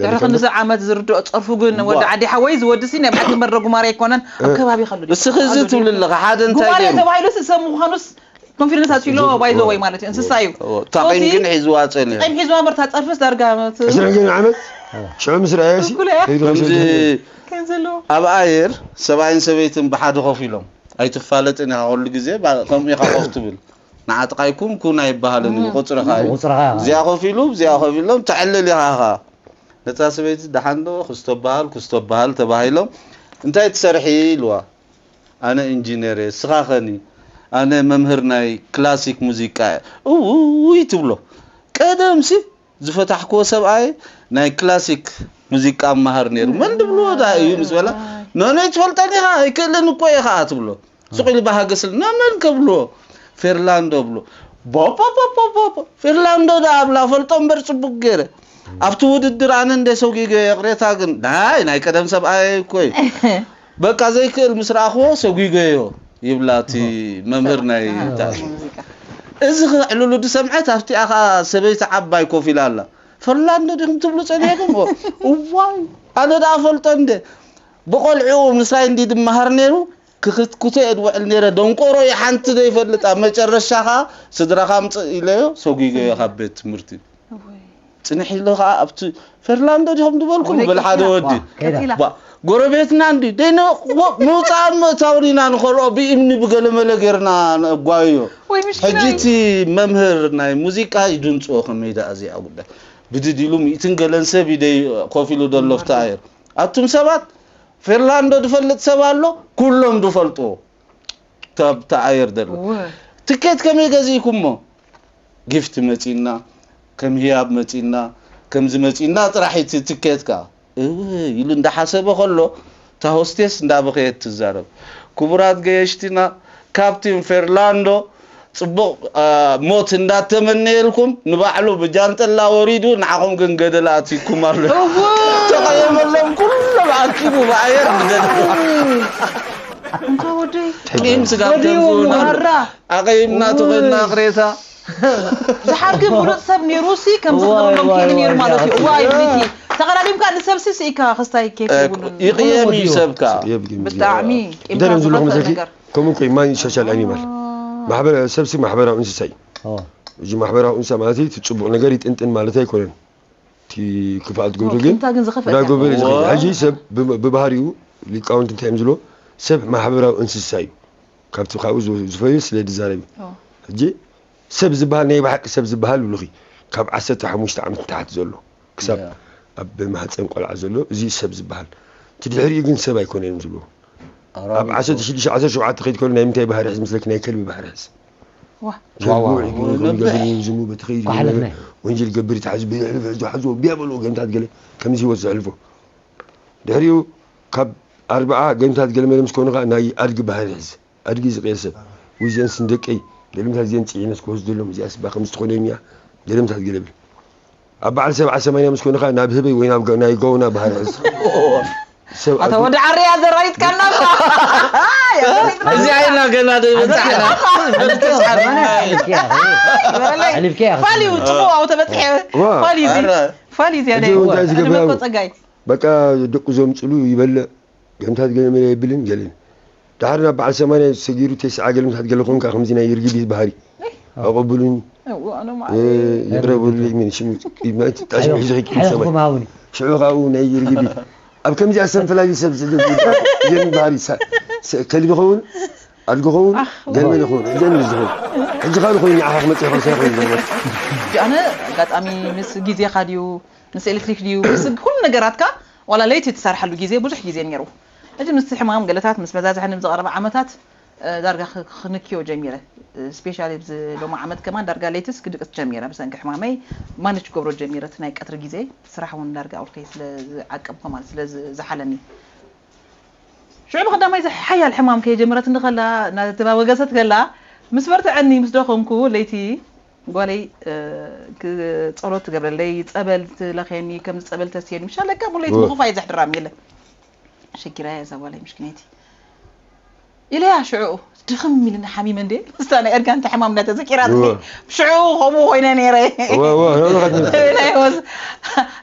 ድሕሪ ክንዲ ዓመት ዝርድኦ ጸርፉ ግን ወዲ ዓዲ ሓወይ ዝወድሲ ናይ ብሓቂ መድረ ጉማሬ ኣይኮነን ኣብ ከባቢ ከሉ እስኺ እዚ ትብሊ ኣለኺ ሓደ እንታይ ገይሩ ተባሂሉ ሰብ ምዃኑስ ኮንፊደንስ ኣትሎ ባይዞ ወይ ማለት እዩ እንስሳ እዩ ታቂም ግን ሒዝዋ ጸኒሑ ቂም ሒዝዋ ምርታ ጸርፍስ ዳርጋ ዕስራን ገለ ዓመት ሽዑ ምስ ረኣየሲ ከምዚ ኣብ ኣየር ሰብኣይን ሰበይትን ብሓደ ኮፍ ኢሎም ኣይትፋለጥን ኢኻ ኩሉ ግዜ ከምኡ ኢኻ ኮፍ ትብል ንዓ ጥቓይ ኩን ኩን ኣይበሃልን እዩ ቁፅርኻ እዩ እዚኣ ኮፍ ኢሉ እዚኣ ኮፍ ኢሎም ተዕልል ኢኻ ኻ ነታ ሰበይቲ ደሓን ዶ ክስቶ በሃል ክስቶ በሃል ተባሂሎም እንታይ ትሰርሒ ኢልዋ ኣነ ኢንጂነር እየ ስኻ ኸኒ ኣነ መምህር ናይ ክላሲክ ሙዚቃ እየ እውይ ትብሎ ቀደምሲ ዝፈታሕክዎ ሰብኣይ ናይ ክላሲክ ሙዚቃ መሃር ነይሩ መን ድብልዎ ዳ እዩ ምስ በላ መን ትፈልጠን ኢኻ ኣይክእልን እኮ እየ ኸዓ ትብሎ ስቕ ኢሉ ብሃገስል ነመን ከብልዎ ፌርላንዶ ብሎ ቦፖፖፖፖ ፌርላንዶ ዳ ኣብላ ፈልጦ እምበር ፅቡቅ ገይረ ኣብቲ ውድድር ኣነ እንደ ሰጒገ ቅሬታ ግን ናይ ናይ ቀደም ሰብኣይ እኮ እዩ በቃ ዘይክእል ምስ ረኣኽዎ ሰጒገዮ ይብላ እቲ መምህር ናይ እዚ ክዕልሉ ዝሰምዐት ኣብቲኣ ከዓ ሰበይቲ ዓባይ ኮፍ ኢላ ኣላ ፈርላንዶ ዲኹም ትብሉ ፀኒሕኩም እዋይ ኣነ ደኣ ፈልጦ እንደ ብቆልዕኡ ምስራይ እንዲ ድመሃር ነይሩ ክኽትኩቶ እየ ድውዕል ነይረ ደንቆሮ እዩ ሓንቲ ዘይፈልጥ ኣብ መጨረሻ ከዓ ስድራኻ ምፅእ ኢለዮ ሰጒገዮ ካብ ቤት ትምህርቲ ፅንሕ ኢለ ከዓ ኣብቲ ፈርላንዶ ዲኹም ዝበልኩም በል ሓደ ወዲ ጎረቤትና እንዲ ደይነ ምውፃእ ምእታውን ኢና ንኸልኦ ብእምኒ ብገለመለ ገይርና ነጓዮ ሕጂ እቲ መምህር ናይ ሙዚቃ ይድንፅዎ ከመይ ደኣ እዚኣ ጉዳይ ብድድ ኢሉ ሚእትን ገለን ሰብ ይደይ ኮፍ ኢሉ ዘሎ ፍታ ኣየር ኣቱም ሰባት ፌርላንዶ ዝፈልጥ ሰብ ኣሎ ኩሎም ዝፈልጥዎ ተኣየር ዘሎ ትኬት ከመይ ገዚእኩሞ ጊፍት መፂና ከም ህያብ መፂና ከምዚ መፂና ጥራሕ እቲ ትኬት ከዓ እው ኢሉ እንዳሓሰበ ከሎ እታ ሆስቴስ እንዳበኸየት ትዛረብ ክቡራት ገየሽትና ካፕቲን ፌርላንዶ ፅቡቕ ሞት እንዳተመነየልኩም ንባዕሉ ብጃንጥላ ወሪዱ ንዓኹም ግን ገደል ኣትይኩም ኣሎ ተቐየመሎም ኩሎም ኣኪቡ ብኣየር ንገደል ቂም ስጋብ ተንዝኡና ኣቐይምና ተኾንና ቅሬታ ዝሓርግ ሙሉእ ሰብ ነይሩ ሲ ከም ዝኽረሎም ክኢሉ ነይሩ ማለት እዩ እዋ ይብልቲ ተቐዳዲምካ ንሰብሲ ስኢካ ክስታይ ኬፍ የብሉን ይቕየም እዩ ሰብካ ብጣዕሚ ቂምካ ዝኸፍእ ነገር ከምኡ ኮይ ማን ሶሻል ኣኒማል ማሕበረ ሰብሲ ማሕበራዊ እንስሳ እዩ እዚ ማሕበራዊ እንስሳ ማለት እቲ ፅቡቕ ነገር ይጥንጥን ማለት ኣይኮነን እቲ ክፍኣት ግብሩ ግን ናብ ጎበል እዩ ዝኸይድ ሕጂ ሰብ ብባህሪኡ ሊቃውንቲ እንታይ እዮም ዝብሎ ሰብ ማሕበራዊ እንስሳ እዩ ካብቲ ካብኡ ዝፈዩ ስለ ዝዛረብ እዩ ሕጂ ሰብ ዝበሃል ናይ ብሓቂ ሰብ ዝበሃል ይብሉኺ ካብ ዓሰርተ ሓሙሽተ ዓመት ንታሕቲ ዘሎ ክሳብ ኣብ ማህፀን ቆልዓ ዘሎ እዚ ሰብ ዝበሃል እቲ ድሕሪኡ ግን ሰብ ኣይኮነን ዝብልዎ ኣብ ዓሰርተ ሽዱሽተ ዓሰርተ ሸውዓተ ከይድ ከሎ ናይ ምንታይ ባህሪ ሕዝ ምስለኪ ናይ ከልቢ ባህሪ ሕዝ ወንጀል ገብር ተኸይድ ወንጀል ገብር ተሓዝ ብሕልፍ ሕዝ ሓዝዎ ቢያ በልዎ ገምታት ገለ ከምዚ ህይወት ዘሕልፎ ድሕሪኡ ካብ ኣርብዓ ገምታት ገለ መለ ምስ ኮኑ ከዓ ናይ ኣድጊ ባህሪ ሕዝ ኣድጊ ዝቕየር ሰብ ወይ እዚአን ስንደቀይ ገለምታት እዚአን ፅዒነስ ክወስደሎም እዚኣስ ባ ከምዚ ትኾነኒ እያ ገለምታት ገለ ብል ኣብ በዓል ሰብዓ ሰማንያ ምስ ኮንኻ ናብ ህበይ ወይ ናብ ናይ ጋውና ባህር ሕዝ ሰብ ኣታ ወዲ ዓርያ ዘራሪትካና እባ እዚ ዓይና ገና ዘይበፃሕና ፋልዩ ፅቡቅ ኣብኡ ተበፅሐ ፋልዩ እዚ ፋልዩ እዚ ኣነ እንታይ ዝገብር እድመኮ ፀጋይ በቃ ደቁ ዘምፅሉ ይበልዕ ገምታት ገለ መለ የብልን ገለን ዳሕር ናብ በዓል ሰማንያ ሰጊሩ ተስዓ ገለምታት ገለ ኮንካ ከምዚ ናይ ይርጊ ቤት ባህሪ ኣቐብሉኒ ይቕረብሉይ ምን ሽሙ ጣሽም ሒዙ ኺድ ሰማይ ሽዑ ካብኡ ናይ ይርጊ ቤት ኣብ ከምዚኣ ሰንፈላሊ ሰብ ዝብል ባህሪ ከልቢ ኸውን ኣድጊ ኸውን ገመል ይኸውን ሕጂ ዝኸውን ሕጂ ካልእ ኮይኑ ንዓኻ ክመፅእ ይኽእል ሰብ ኮይኑ ዘሎ ኣነ ኣጋጣሚ ምስ ግዜኻ ድዩ ምስ ኤሌክትሪክ ድዩ ምስ ኩሉ ነገራትካ ዋላ ለይቲ ትሰርሓሉ ግዜ ብዙሕ ግዜ ነይሩ። ሕጂ ምስቲ ሕማም ገለታት ምስ በዛዝሐኒ ብዝቐረበ ዓመታት ዳርጋ ክንክዮ ጀሚረ። ስፔሻሊ ኣብዚ ሎሚ ዓመት ከማን ዳርጋ ለይትስ ክድቅስ ጀሚረ ብሰንኪ ሕማመይ ማነጅ ክገብሮ ጀሚረ እቲ ናይ ቀትሪ ግዜ ስራሕ እውን ዳርጋ ኣውርተይ ስለ ዝዓቀብኩ ማለት ስለ ዝሓለኒ ሽዑ ብቐዳማይ እዚ ሓያል ሕማም ከየጀመረትኒ ከላ እናተባወገሰት ከላ ምስ በርትዐኒ ምስ ደኸምኩ ለይቲ ጓለይ ጸሎት ትገብረለይ፣ ጸበል ትለኽየኒ፣ ከምዚ ጸበል ተስትየኒ፣ ምሻ ለካ ሙለይቲ ብኽፋይ ዘሕድራ ሚለ ሸጊራ እያ እዛ ጓለይ ምሽኪነይቲ። ኢለያ ሽዑ ድኽም ኢልና ሓሚመ እንዴ ምስታ ናይ እርጋንቲ ሕማም እንዳተዘኪራትኒ ሽዑ ከምኡ ኮይነ ነይረ።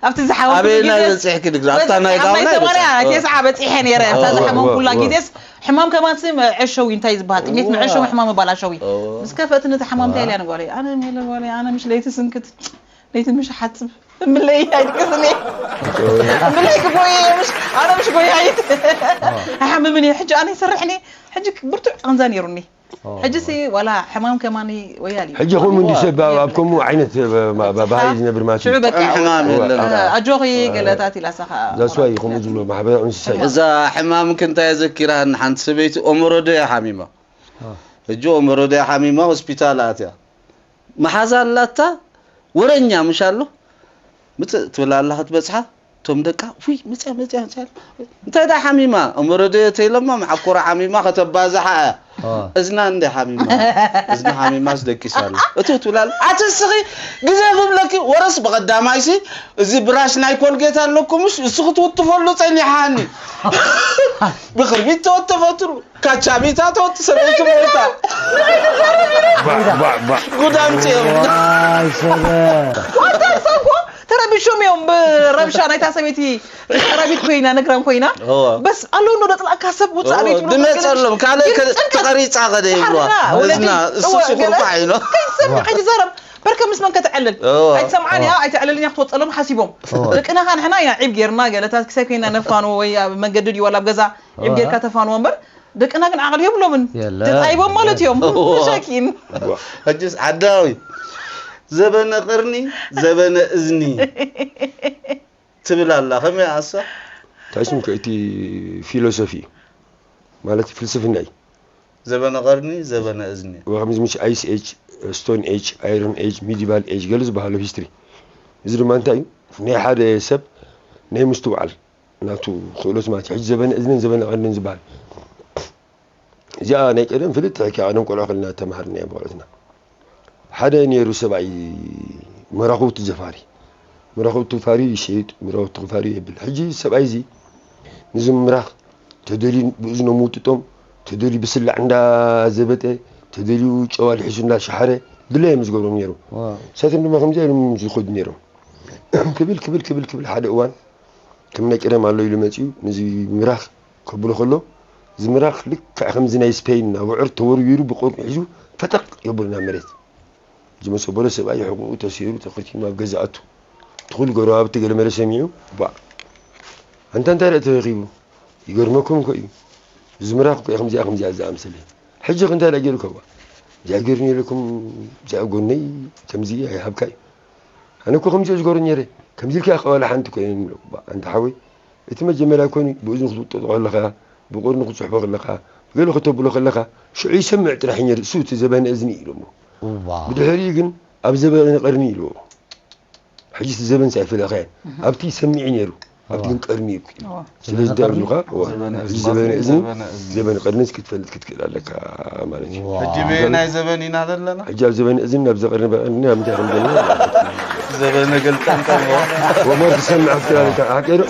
ኣብቲ ዝሓወ ኣበይና በፂሕኪ ድግዛ ኣብታ ናይ ጋውና ተስዓ በፂሐ ነይረ። ኣብታ ዝሓመምኩላ ግዜስ ሕማም ከማን ስም ዕሸዊ እንታይ ዝበሃል ጥሜት መዕሸዊ ሕማም ባላሸዊ ምስ ከፈትኒ ተሓማምታ ኢልያ ንጓለይ ኣነ ሜለ ጓለይ ኣነ ምሽ ለይቲ ስንክት ለይቲ ምሽ ሓፅብ እምለይ ኣይድቅስኒ እምለይ ክጎየ ምሽ ኣነ ምሽ ጎያይት ኣይሓምምን እየ ሕጂ ኣነ ይሰርሕኒ ሕጂ ብርቱዕ ቃንዛ ነይሩኒ ሕጂ ሲ ዋላ ሕማም ከማኒ ወያል እዩ ሕጂ ከምኡ እንዲ ሰብ ኣብ ከምኡ ዓይነት ባህሪ ዝነብር ማለት እዩ ሽዑ በቃ ሕማም የለን ኣጆኺ ገለታት ኢላሳ ከዓ ዛስዋይ ከምኡ ዝብሎ ማሕበራዊ እንስሳ እዩ እዛ ሕማም ክንታይ ዘኪራን ሓንቲ ሰበይቲ ኦመሮዶ እያ ሓሚማ ሕጂ ኦመሮዶ እያ ሓሚማ ሆስፒታል ኣትያ መሓዛ ኣላታ ወረኛ ምሽ ኣሎ ምፅእ ትብል ኣላ ክትበፅሓ እቶም ደቃ ውይ ምፅያ መፅያ መፅያ እንታይ ዳ ሓሚማ እምሮ ዶ ተይለማ መዓኮራ ሓሚማ ከተባዝሓ እያ እዝና እንደ ሓሚማ እዝና ሓሚማስ ደቂሳ ኣሎ እቱ ትብላል ኣቲ እስኺ ግዜ ክብለኪ ወረስ ብቐዳማይሲ እዚ ብራሽ ናይ ኮልጌት ኣለኩምሽ እሱ ክትውትፈሉ ፀኒሓኒ ብክርቢት ተወተፈትሉ ካቻቢታ ተወጥ ሰበይቱ ሞይታ ጉዳም ጭየም ተረቢሾም እዮም ብረብሻ ናይታ ሰበይቲ ተረቢት ኮይና ነግራም ኮይና በስ ኣለዉ እንዶ ደጥላእካ ሰብ ውፃእ ቤት ድመፀሎም ካልእ ተቐሪፃ ከደ ይብልዋ እዝና እሱ ስኩርኳ ኢሎ ከይትሰምዕ ከይትዛረብ በርከ ምስ መን ከተዕልል ኣይትሰምዓን እያ ኣይተዕልልን እያ ክትወፀሎም ሓሲቦም ደቅና ካ ንሕና ኢና ዒብ ጌርና ገለታት ክሳይ ኮይና ነፋንዎ ወይ ኣብ መንገዲ ድዩ ዋላ ኣብ ገዛ ዒብ ጌርካ ተፋንዎ እምበር ደቅና ግን ዓቕሊ የብሎምን ተፃይቦም ማለት እዮም ሸኪን ሕጅስ ዓዳዊ ዘበነ ቅርኒ ዘበነ እዝኒ ትብል ኣላ ከመይ ኣሳ ታሽም ከእቲ ፊሎሶፊ ማለት ፍልስፍና እዩ ዘበነ ቀርኒ ዘበነ እዝኒ ወኸምዚ ምስ ice age stone age iron age medieval age ገለ ዝበሃሉ history እዚ ድማ እንታይ እዩ ናይ ሓደ ሰብ ናይ ምስትውዓል ናቱ ክእሎት ማለት ሕጂ ዘበነ እዝንን ዘበነ ቀርንን ዝበሃል እዚኣ ናይ ቀደም ፍልጥ ሕኪ ቀደም ቆልዑ ከለና ተማሃርናያ ብቆልዑትና ሓደ ነይሩ ሰብኣይ መራኽብቱ ዘፋሪ መራኽብቱ ፋሪ ይሸይጥ መራኽብቱ ፋሪ የብል ሕጂ ሰብኣይ እዚ ንዚ ምራኽ ተደልዩ ብእዝኖም ውጥጦም ተደልዩ ብስላዕ እንዳዘበጠ ተደልዩ ጨዋል ሒሱ እንዳሸሓረ ድለ እዮም ዝገብሮም ነይሩ ሰትም ድማ ከምዚ ኢሎም ዝኸዱ ነይሮም ክብል ክብል ክብል ክብል ሓደ እዋን ከም ናይ ቀደም ኣሎ ኢሉ መፂኡ ነዚ ምራኽ ከብሎ ከሎ እዚ ምራኽ ልክዕ ከምዚ ናይ ስፔን ናብ ውዕር ተወርዊሩ ብቆርቁ ሒዙ ፈጠቕ የብሉ ናብ መሬት ዝመሰበሎ ሰብኣይ ሕቁኡ ተሲሩ ተኸቲሙ ኣብ ገዛ ኣቱ ትኹል ጎረባብቲ ገለ መለ ሰሚዑ ባ ኣንታ እንታይ ርእ ተረኺቡ ይገርመኩም እኮ እዩ እዚ ምራኽ እኮ ከምዚኣ ከምዚኣ ዝኣምሰለ ሕጂ ክንታይ ዳ ገይሩ ከዋ እዚኣ ገይሩ ነይረኩም እዚኣ ጎነይ ከምዚ ኣይሃብካ እዩ ኣነ እኮ ከምዚኦ ዝገብሮ ነይረ ከምዚ ኢልካ ቀዋላ ሓንቲ ኮይነ ኣንታ ሓወይ እቲ መጀመርያ ኮይኑ ብእዝኑ ክትውጥጦ ከለኻ ብቁርኒ ክትፅሕፎ ከለኻ ገለ ከተብሎ ከለኻ ሽዑ ይሰምዕ ጥራሕ ነይሩ እሱ እቲ ዘበነ እዝኒ ኢሎሞ ብድሕሪኡ ግን ኣብ ዘበነ ቀርኒ ኢልዎ ሕጂ እቲ ዘበን ሳይፈለኸ ኣብቲ ይሰምዕ ነይሩ ኣብቲ ግን ቀርኒ እዩ ስለዚ እንታይ ብሉኻ ዘበነ እዝኒ ዘበነ ቀርኒስ ክትፈልጥ ክትክእል ኣለካ ማለት እዩ ሕጂ በየናይ ዘበን ኢና ዘለና ሕጂ ኣብ ዘበነ እዝኒ ናብ ዘቐርኒ በቐርኒ ኣብ ምንታይ ከም ዘለና ዘበነ ገልጠምጠም ወመር ትሰምዕ ክትክእል ኣለካ ሓቂ ዶ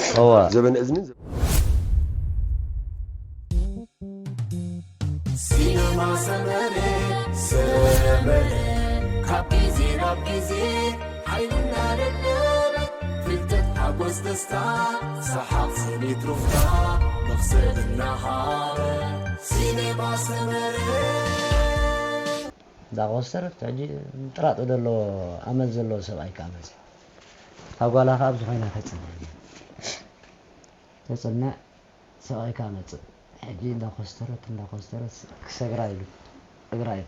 ዘበነ እዝኒ ሲነማ ሰመረ ሰመረ ካብ ግዜ ናብ ግዜ ሓይልና ደደበ ፍልጠት ሓጎስ ደስታ ሰሓቕ ስኒት ሩፍታ መኽሰብ እናሃበ ሲነማ ሰመረ እዛ ኮስተር ሕጂ ጥራጥ ዘሎ ኣመል ዘለዎ ሰብኣይ ከዓ መፅእ እታ ጓላ ከዓ ኣብዚ ኮይና ተፅንዕ ተፅንዕ ሰብኣይካ መፅእ ሕጂ እንዳኮስተረት እንዳኮስተረት ክሰግራ ኢሉ እግራ እዩ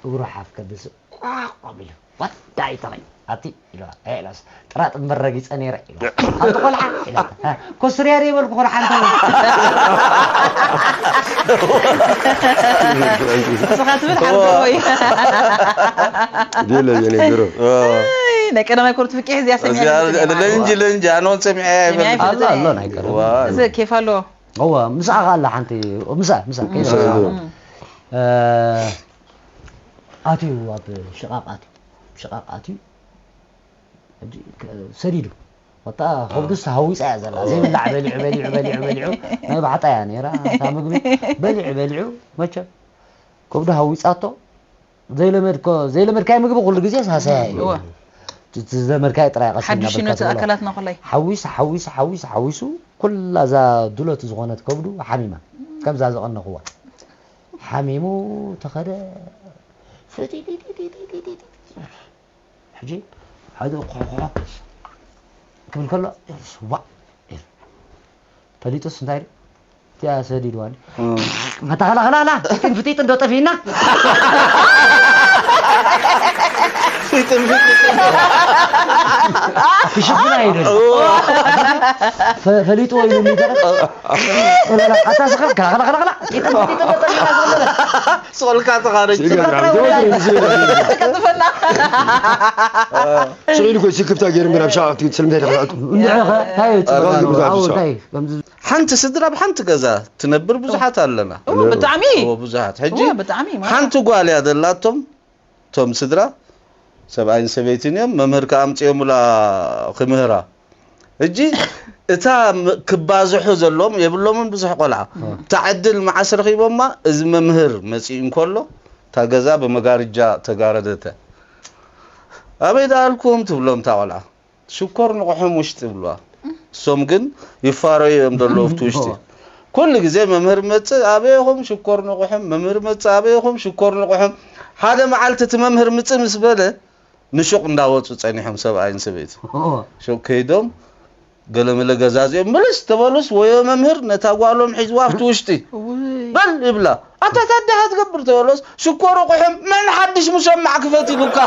እግሩ ሓፍ ከብል ቋቋም ኢሉ ወዳ ኣይተኸይ ኣቲ ኢልዋ ኤላስ ጥራጥ እምበር ረጊፀ ነይረ ኢልዋ ኣቲ ቆልዓ ኢላታ ኮስርያ ዶ ይበልኩ ቆልዓ እንተ ንስኻ ትብል ሓርጎ ወይ ገለ የነገሮ ናይ ቀዳማይ ኮርት ፍቂሕ እዚኣ ሰሚዐ ለንጂ ለንጂ ኣነ እውን ሰሚዐ ኣሎ ኣሎ ናይ ቀደም እዚ ኬፍ ኣሎ እዋ ምስኣ ካላ ሓንቲ ምስኣ ምስኣ ከይደ ምስኣ ኣሎ። እ፣ ኣትዩ ኣብ ሽቓቕ ኣትዩ ሽቓቕ ኣትዩ ሕጂ ከ- ሰዲዱ ወጣ ከብዱስ ሃዊፃ እያ ዘላ። ዘይብላዕ በሊዑ በሊዑ በሊዑ በሊዑ ናይ ባዕጣ እያ ነይራ። እታ ምግቢ በሊዑ በሊዑ መቸም ከብዱ ሃዊፃቶ። ዘይለመድኮ ዘይለመድካይ ምግቢ ኩሉ ግዜ ሳሰያ እዩ። እወ። እቲ ዝለመድካይ ጥራይ ቀስ ሓዱሽ እናበልካ ነቲ ትበልዖ። ኣካላትና ኩላይ። ሓዊሱ ሓዊሱ ሓዊሱ ሓዊሱ ኩላ እዛ ድሎት ዝኾነት ከብዱ ሓሚማ። ከምዛ ዘቐነኽዋ ሓሚሙ ተኸደ። ፍጢጢጢጢጢጢጢ። ሕጂ ሓደ ኳኳ ክብል ከሎ ዋዕ ኢሉ። ፈሊጡስ እንታይ ኢሉ? እቲኣ ሰዲድዋኒ። መታኸላኸላላ ጢጥን ፍጢጥን ዶ ጠፊእና? ክሽፍና ኢሉ። ፈ- ፈሊጥዎ ኢሉ እንዲገረ። ኣታ ስኸ ከላኸላኸላኸላ ጢጥን ፍጢጥን ዶ ጠፊእና? ስቕልካ ተኻረጅ። ስቕልካ ተኻረጅ። ቀጥፈና። ስቕ ኢሉ እኮ ስክፍታ ገይሩ ምናብ ሻቕ ኣብቲ ስልምታይ ተኸታቱ። እንድዕኸ እንታይ እዩ? ኣራጊ ብዙሓት ኣዎ፣ ይስራሕ። እንታይ እዩ? ከምዚ ሓንቲ ስድራ ኣብ ሓንቲ ገዛ ትነብር ብዙሓት ኣለና። እዎ፣ ብጣዕሚ። እዎ፣ ብዙሓት። ሕጂ እዎ፣ ብጣዕሚ ማለት ሓንቲ ጓል እያ ዘላቶም፣ እቶም ስድራ ሰብኣይን ሰበይትን እዮም። መምህር ከኣ ኣምጺኦምላ ክምህራ። ሕጂ እታ ም- ክባዝሑ ዘለዎም የብሎምን ብዙሕ ቆልዓ። እታ ዕድል መዓስ ረኺቦማ? እዚ መምህር መጺኡ እንከሎ እታ ገዛ ብመጋርጃ ተጋረደተ። ኣበይ ደኣልኩም ትብሎም እታ ቆልዓ። ሽኮር ንቑሖም ውሽጢ ይብልዋ። እሶም ግን ይፋረዩ እዮም ዘለዉ ኣብቲ ውሽጢ። ኩሉ ግዜ መምህር መጽእ ኣበይኹም ሽኮር ንቑሖም፣ መምህር መጽእ ኣበይኹም ሽኮር ንቑሖም። ሓደ መዓልቲ እቲ መምህር ምጽእ ምስ በለ ንሹቕ እንዳወጹ ጸኒሖም ሰብኣይን ሰበይትን። ሹቕ ከይዶም ገለመለ ገዛዚኦም ምልስ ተበሉስ ወዮ መምህር ነታ ጓሎም ሒዝዋ ኣብቲ ውሽጢ እውይ። በል ይብላ። ኣታ ታዲያ ትገብር ተበሎስ ሽኮር ቁሕም መን ሓድሽ ሙሰማዕ ክፈት ይብልካ።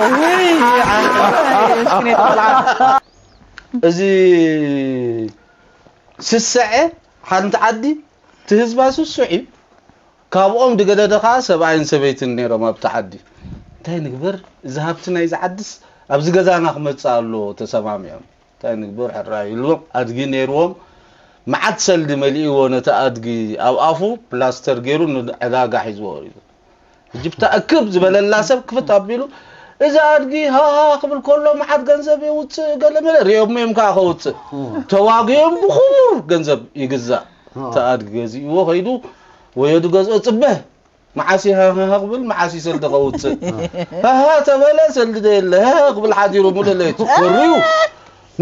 እውይ፣ ኣይ፣ ምስኪን ቆልዓ። እዚ ስስዐ ሓንቲ ዓዲ እቲ ህዝባ ስሱዕ እዩ። ካብኦም ዝገደደ ኸዓ ሰብኣይን ሰበይትን ነይሮም ኣብቲ ዓዲ። እንታይ ንግበር? እዚ ሃብቲ ናይዚ ዓድስ ኣብዚ ገዛና ክመጽእ ኣለዎ ተሰማሚዖም። እንታይ ንግበር ሕራይ ኢሎም ኣድጊ ነይርዎም። መዓት ሰልዲ መሊእዎ ነቲ ኣድጊ ኣብ ኣፉ ፕላስተር ገይሩ ንዕዳጋ ሒዝዎ እዩ። ሕጂ ብታ እክብ ዝበለላ ሰብ ክፍት ኣቢሉ እዚ ኣድጊ ሃሃ ክብል ከሎ መዓት ገንዘብ የውፅእ ገለ መለ ሪኦም እዮም ከዓ ከውፅእ ተዋጊኦም ብኽቡር ገንዘብ ይግዛእ። እቲ ኣድጊ ገዚእዎ ከይዱ ወዮ ዝገዝኦ ፅበ መዓስ እዩ ሃሃሃ ክብል መዓስ እዩ ሰልዲ ከውፅእ? ሃሃ ተበለ ሰልዲ ደየለ ሃሃ ክብል ሓዲሩ ሙሉእ ለይቲ ኮርዩ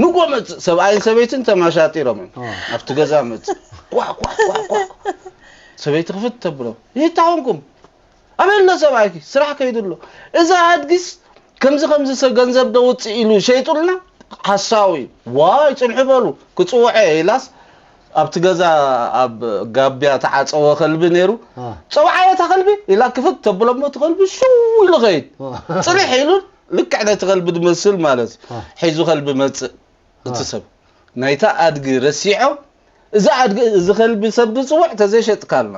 ንጎ መፅእ ሰብኣይን ሰበይትን ተማሻጢሮም እዮም ኣብቲ ገዛ መፅእ ኳ ኳ ኳ ኳ ሰበይቲ ክፍት ተብሎ ይታወንኩም ኣበይ ኣሎ ሰብኣይኪ ስራሕ ከይዱ ኣሎ እዚ ኣድጊስ ከምዚ ከምዚ ሰብ ገንዘብ ደውፅእ ኢሉ ሸይጡልና ሓሳዊ ዋይ ፅንሑ በሉ ክፅውዐ ኢላስ ኣብቲ ገዛ ኣብ ጋብያ ተዓፀወ ከልቢ ነይሩ ፀውዓዮ እታ ከልቢ ኢላ ክፍት ተብሎ እሞ እቲ ከልቢ ሽው ኢሉ ኸይድ ፅልሕ ኢሉ ልክዕ ነቲ ከልቢ ዝመስል ማለት እዩ ሒዙ ከልቢ መፅእ እቲ ሰብ ናይታ ኣድጊ ረሲዖ እዚ ኣድጊ እዚ ከልቢ ሰብ ዝፅውዕ ተዘይሸጥካልና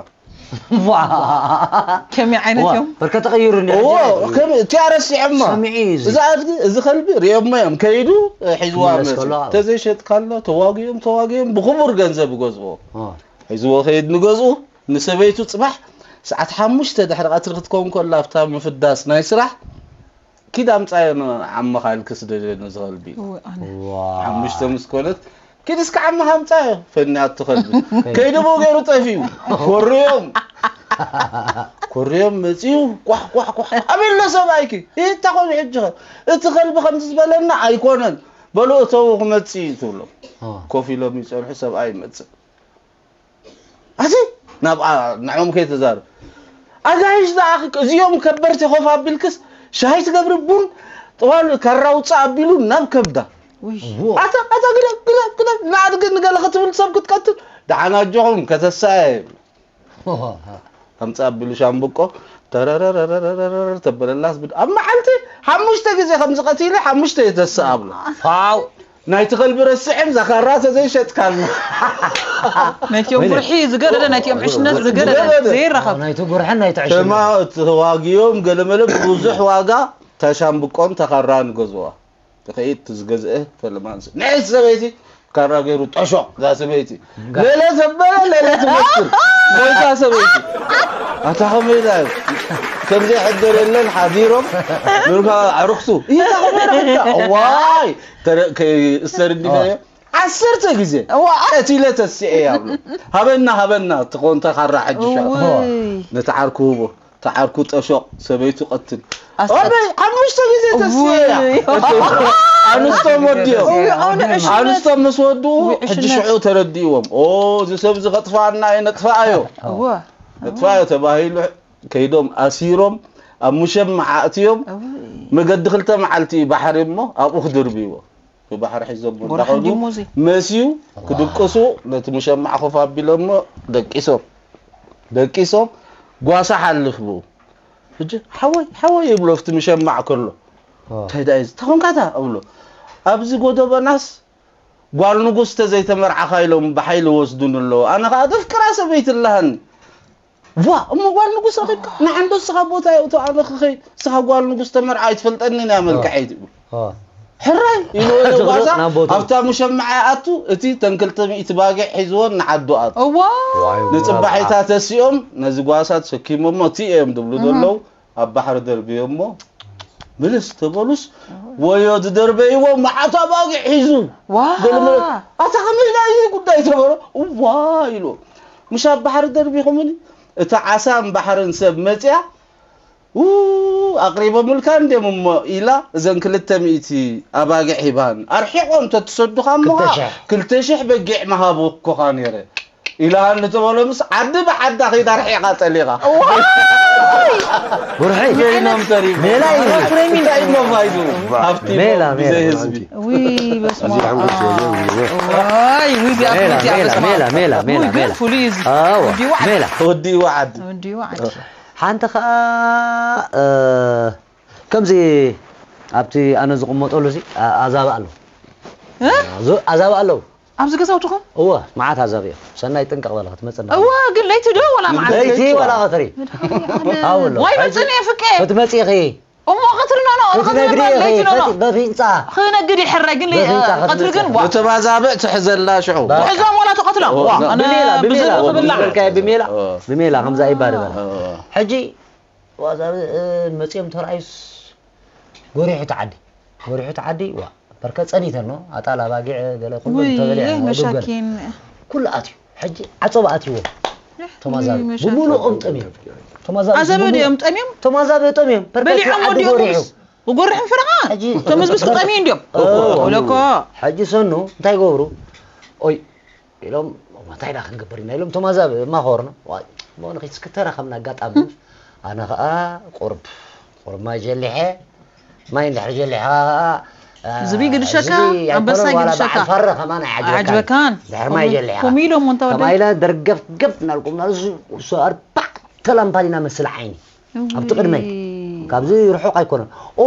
ከመይ ዓይነት እዮም? በርከ ተቐይሩ እንዲ እዎ ከም እቲኣ ረሲዖማ ሰሚዒ እዩ እዚ። እዚ ኣድጊ እዚ ከልቢ ሪኦሞ እዮም ከይዱ ሒዝዋ ክምለስ መፅእ ከሎ። ተዘይሸጥካልና ተዋጊኦም ተዋጊኦም ብክቡር ገንዘብ ይገዝእዎ ኦ። ሒዝዎ ከይድ ንገዝኡ ንሰበይቱ ፅባሕ ሰዓት ሓሙሽተ ድሕሪ ቀትሪ ክትከውን ከላ ኣብታ ምፍዳስ ናይ ስራሕ ኪድ ኣምፃዮ ንዓመኻ ኢልኪ ስደደኒ ዝኸልቢ እወ፣ ኣነ። ሓሙሽተ ምስ ኮነት ኪድ እስከ ዓመኻ ኣምፃዮ ፈንያቶ ከልቢ ከይድቦ ገይሩ ጠፊኡ ኮርዮም ኮርዮም መፂኡ ኳሕ ኳሕ ኳሕ ኣበሎ ሰብኣይኪ ይታ ኮይኑ ሕጂ ኸ እቲ ከልቢ ከምዚ ዝበለና ኣይኮነን በሉ እተው ክመፅእ እዩ ትብሎ ኮፍ ኢሎም ይፀንሑ ሰብኣይ ይመፅእ ኣቲ ናብኣ ንዕኦም ከይተዛረብ ኣጋይሽ ደኣ እዚኦም ከበርቲ ኮፍ ኣቢልክስ ሻሂ ትገብሪ ቡን ጥዋል ካራ ውፅእ ኣቢሉ ናብ ከብዳ ኣታ ኣታ ግደፍ ግደፍ ግደፍ ንኣድጊ ንገለ ክትብል ሰብ ክትቀትል ደሓን ኣጆኹም ከተሳየ ይብሉ ኣምፅእ ኣቢሉ ሻምብቆ ተረረረረረረረ ተበለላስ ብድ ኣብ መዓልቲ ሓሙሽተ ግዜ ከምዚ ቀቲለ ሓሙሽተ የተስእ ኣብሎ ፋው ናይቲ ከልቢ ረስዕን ዘኸራ ተዘይሸጥካልና ናይቲኦም ብርሒ ዝገደደ ናይቲኦም ዕሽነት ዝገደደ ዘይረኸብ ናይቲ ጉርሕን ናይቲ ዕሽነት ተዋጊኦም ገለመለ ብዙሕ ዋጋ ተሻምብቆን ተኸራን ገዝዋ ተኸይድ ዝገዝአ ተለማንስ ንዕስ ሰበይቲ ካራ ገይሩ ጠሾቕ እዛ ሰበይቲ። ሌለ ዘበለ ሌለ ትመስል። ሞይታ ሰበይቲ። ኣታ ከመይ ኢላ እዩ? ከምዘይ ሕደር የለን ሓዲሮም። ንርካ ኣዕሩኽቱ። ይታ ከመይ ረኽብካ? ዋይ! ተረ-፣ ከ-፣ እስተርዲፈዮ። ዓሰርተ ግዜ። እዋ። ቀቲለ ተስኤ ያብሎ። ሃበና፣ ሃበና፣ ትኾንተ ካራ ሕጂ ሻ። እውይ። ነቲ ዓርኩ ህቦ። ተዓርኩ ጠሾቕ፣ ሰበይቱ ቀትል። ኣስቀጥ-፣ ኣበይ ሓሙሽተ ግዜ ተስኤያ። ውይ። ኣንስቶም ወዲኦም። ውይ፣ ኣነ ዕሽነት። ኣንስቶም ምስ ወድኡ፣ ውይ፣ ሕጂ ዕሽነት። ሽዑ ተረዲእዎም። ኦ፣ እዚ ሰብ እዚ ከጥፍኣና እየ፣ ነጥፍኣዮ። እወ። ነጥፍኣዮ ተባሂሉ ከይዶም ኣሲሮም፣ ኣብ ሙሸም መዓእትዮም፣ እወ። መገዲ ክልተ መዓልቲ እዩ ባሕሪ እሞ፣ ኣብኡ ክድርብይዎ። ብባሕሪ ሒዞሞ ጎርሓ እንዳኸዱ እንዲሞ እዚ። መስዩ ክድቅሱ ነቲ ሙሸማዕ ኮፍ ኣቢሎሞ ደቂሶም። ደቂሶም ጓሳ ሓልፍ ብኡ። ሕጂ ሓወይ፣ ሓወይ ይብሎ ኣብቲ ሙሸማዕ ከሎ። ኦ። እንታይ ደኣ እዩ? ተኾንካታ እብሎ። ኣብዚ ጎደቦናስ ጓል ንጉስ ተዘይተመርዓኻ ኢሎም ብሓይሊ ወስዱን ኣለዉ። ኣነ ኸኣ ዘፍቅራ ሰበይቲ ኣለሃኒ። ዋ፣ እሞ ጓል ንጉስ ረኺብካ? ንዓንዶ ንስኻ ቦታ የእቶ ኣነ ክኸይድ። ንስኻ ጓል ንጉስ ተመርዓ ኣይትፈልጠንን እያ መልክዐይ ትብል። ኦ። ሕራይ ኢልዎ እቲ ጓሳ ናብ ቦትኡ። ኣብታ ሙሸማዕ ይኣቱ፣ እቲ ተን ክልተ ሚእቲ ባጊዕ ሒዝወን ንዓዱ ኣቱ። እዋ። ዋይ፣ ንጽባሒታ ዋይ። ተሲኦም ነዚ ጓሳ ተሰኪሞሞ እቲ እዮም ዝብሉ እህ። ዘለዉ ኣብ ባሕሪ ደርብዮሞ ምልስ ተበሉስ ወዮ ዝደርበይዎ መዓት ኣባጊዕ ሒዙ። ዋ። ገለ መለ ኣታ ከመይ ኢላ እዩ ጉዳይ ተበሎ? እዋ ኢልዎ። ምሽ ኣብ ባሕሪ ደርቢኹምኒ እታ ዓሳን ባሕርን ሰብ መጽያ ው ኣቕሪቦምልካ እንድዮም እሞ ኢላ እዘን ክልተ ሚእቲ ኣባጊዕ ሂባን ኣርሒቖም ተትሰዱኻ እሞ ክልተ ሽሕ። ክልተ ሽሕ በጊዕ ምሃብኩኻ ነይረ ኢላሃኒ ተበሎ ምስ ዓዲ ብዓዳ ከይዳ ኣርሒቓ ጠሊቓ። ጉርሐይ። በይኖም ተሪፎም። ሜላ እዩ። እንታይ እሞ ፋይዱ? ሃብቲ ሜላ፣ እሞ ሜላ። ብዘይ ህዝቢ። ውይ በስመ እዚ ሓንጎል ኣብ። ትወደው ይበል። ዋይ ውይ ዚኣ ሜላ፣ ፍሉይ እዚኣ ሜላ፣ በስመ ኣብ። ሜላ፣ ሜላ፣ ውይ ሜላ፣ ግን ሜላ። ፍሉይ እዩ እዚ። ኣዎ፣ ወዲ ዋዕድ። ሜላ። ወዲ ዋዕድ። ወዲ ዋዕድ። ሓንቲ ኸኣ፣ እ፣ ከምዚ ኣብቲ ኣነ ዝቕመጠሉ እዚ፣ ኣ-፣ ኣዛብእ ኣሎ። እ? ኣዞ-፣ ኣዛብእ ኣለዉ። ኣብዚ ገዛውትኹም? እወ፣ መዓት ኣዛብእ እዮም። ሰናይ ጥንቅቕ በለ ክትመጽእ እንዳ እወ፣ ግን ለይቲ ዶ ወላ መዓት? ለይቲ ወላ ቀትሪ? መድሃኒዓለም። ኣው ኣሎ። ዋይ፣ ሕጂ መጽእኒ እየ ፍቄ። ክትመጺ ኢኺ። እሞ ቀትሪ ኖ፣ ኖ፣ ቀትሪ ክትነግሪ ኖ፣ ኢኺ። ለይቲ ኖ፣ ኖ። ፈት-፣ በፊንጻ። ክነግድ ይሕረ፣ ግን ለይ-፣ በፊንጻ ቀትሪ ግን ክትመጺ። ዋ። ብተባዛብእ ትሕዘላ ሽዑ። በቃ። ትሕዞም ወላ ትቐትሎም። ዋ፣ ዋ፣ ኣነ ብሜላ፣ ብሜላ፣ ብዝብል ክብላዕ። ብሜላ፣ ብሜላ፣ ኦ። ብሜላ ከምዛ ይባል በላ። ኦ። ሕጂ ዋዛ፣ እ፣ መጺኦም ተራእዩስ ጎሪሑ እቲ ዓዲ። ጎሪሑ እቲ ዓዲ፣ ዋ፣ በርከ ጸኒተን ነው። ኣጣል ኣባጊዕ ገለ ኩሉ ውይ፣ ተበሊዐን ነው፣ ዱብ ገለ። መሻኪን። ኩሉ ኣትዩ። ሕጂ ዓጸባ ኣትይዎ። ይሕ፣ ቶም ኣዛብእ። ውይ፣ መሻኪን። ብሙሉኦም ጠምዮም። ቶም ኣዛብእ ኣዛብእ ብሙሉኦም ድዮም ጠምዮም? ቶም ኣዛብእ ጠምዮም። በርከ በሊዖም ዓዲ ወዲኦም ጎሪሑ። ምስ-፣ ብጎርሕን ፍረቓ? ሕጂ እቶም ህዝብስ ክጠምዩ እንድዮም? ኦ። ወለኮ። ሕጂ ሰኑ እንታይ ይገብሩ? ኦይ፣ ኢሎም፣ "እንታይ ደኣ ክንገብር ኢና?" ኢሎም፣ እቶም ኣዛብእ ማኾርና፣ "ዋይ፣ እሞ ንኺድ እስኪ ተራኸብና ኣጋጣሚ." ኣነ ኸኣ ቁርብ፣ ቁርብ ማይ ጀሊሐ፣ ማይ እንድሕር ጀሊሕካ ኸኣ፣ እ፣ ዝብኢ ግድሸካ፣ ዝብኢ ኣይኮነን፣ ኣንበሳ ዋላ ግድሸካ። በዓል ፈረ ከማን ኣይዓጅበካን። ኣይዓጅበካን። ድሕሪ ማይ ከምኡ፣ ጀሊሕካ። ከምኡ ኢሎም፣ እንተ ወደይ። ከማይ ኢለ ደርገፍገፍ እናልኩም፣ ንሱ፣ ንሱ ኣርባዕተ ላምፓዲና መስል ዓይኒ። ኣብቲ ቅድመይ። እውይ። ካብዚ ርሑቕ ኣይኮነን። ኦ፣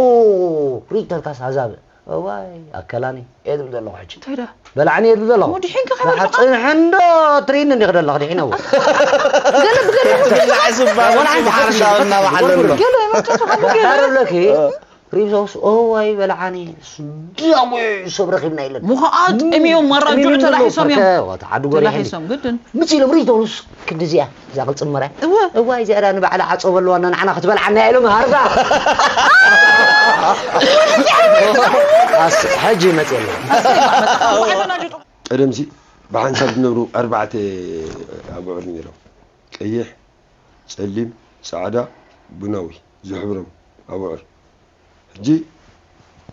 ሪእተልካስ ኣዛብእ። እዋይ፣ ኣከላኒ። እየ ዝብል ዘለኹ ሕጂ። እንታይ ደኣ? በላዕኒ እየ ዝብል ዘለኹ። ወዲሒንካ ካብ ንሓ-፣ ርሑቕ? ጽንሐ እንዶ ትርእይኒ እንዲኺ ዘለኹ፣ ድሒነዎ። ገለ ብገለ ገለ ብገለ ሓሳብ እናበዓለ ኣሎ። ገለ መርጨቱ ካብ ገለ። ኣረ ብለኪ፣ እ። ሪሶስ፣ እዋይ፣ በላዓኒ። ስዳዊ ሰብ ረኺብና ኢለን። ሙኸኣ ጠምዮም፣ ኣራጅዑ ጠምዮም ተላሒሶም እዮም። በርከ፣ ወታ ዓዲ ጎሪሑ። ተላሒሶም፣ ግድን። ምጽእ ኢሎም ሪሶስ፣ ክንዲ እዚኣ፣ እዛ ቅልጽም መርያ። እወ። እዋይ፣ እዚኣ ደኣ ንባዕላ ዓጸቦ ኣለዋ፣ እና ንዓና ክትበልዓና እያ ኢሎም፣ ሃርዳ። ኣስ-፣ ሕጂ ይመጽእ ኣሎ። ቀደምሲ ብሓንሳብ ዝነብሩ ኣርባዕተ ኣቡዑር ነይሮም። ቀይሕ፣ ጸሊም፣ ጻዕዳ፣ ቡናዊ ዝሕብሮም ኣቡዑር። ሕጂ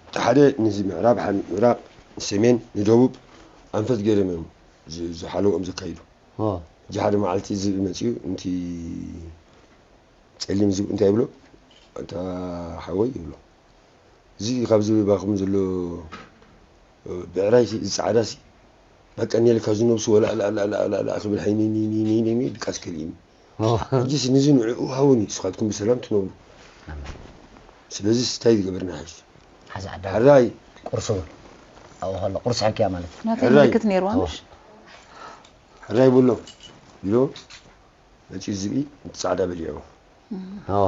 እቲ ሓደ ንዚ ምዕራብ፣ ሓደ ምብራቕ፣ ንሰሜን፣ ንደቡብ ኣንፈት ገይሮም እዮም ዝ-፣ ዝሓለውኦም ዘካይዱ። ኦ። ሕጂ ሓደ መዓልቲ ዝብኢ መጺኡ፣ "እንቲ ጸሊም ዝብኢ እንታይ ይብሎ? ኣንታ ሓወይ" ይብሎ። "እዚ ካብዚ ባኹም ዘሎ ብዕራይ ሲ፣ እዚ ጻዕዳ ሲ፣ በቃ ኔልካ ዝነብሱ ወላ፣ ላ፣ ላ፣ ላ፣ ላ፣ ላ ክብል፣ ሃይኒ፣ ኒ፣ ኒ፣ ኒ፣ ኒ፣ ኒ፣ ድቃስ ከልኢኒ። ኦ። ሕጂስ ንዚ ንዕኡ ሃቡኒ፣ ንስኻትኩም ብሰላም ትነብሩ። ስለዚስ እንታይ ዝገበርና ሕጂ?" ሓዛ ዓዳ። ሕራይ። ቁርሲ እውን ኣብኡ ከሎ፣ ቁርሲ ሕክያ ማለት። ናተይ ሕራይ። ምልክት ነይርዋ፣ ኦ። ምሽ? ሕራይ ብሎ፣ ኢሎ፣ መጺኡ ዝብኢ፣ እቲ ጻዕዳ በሊዕዎ። እም። እወ።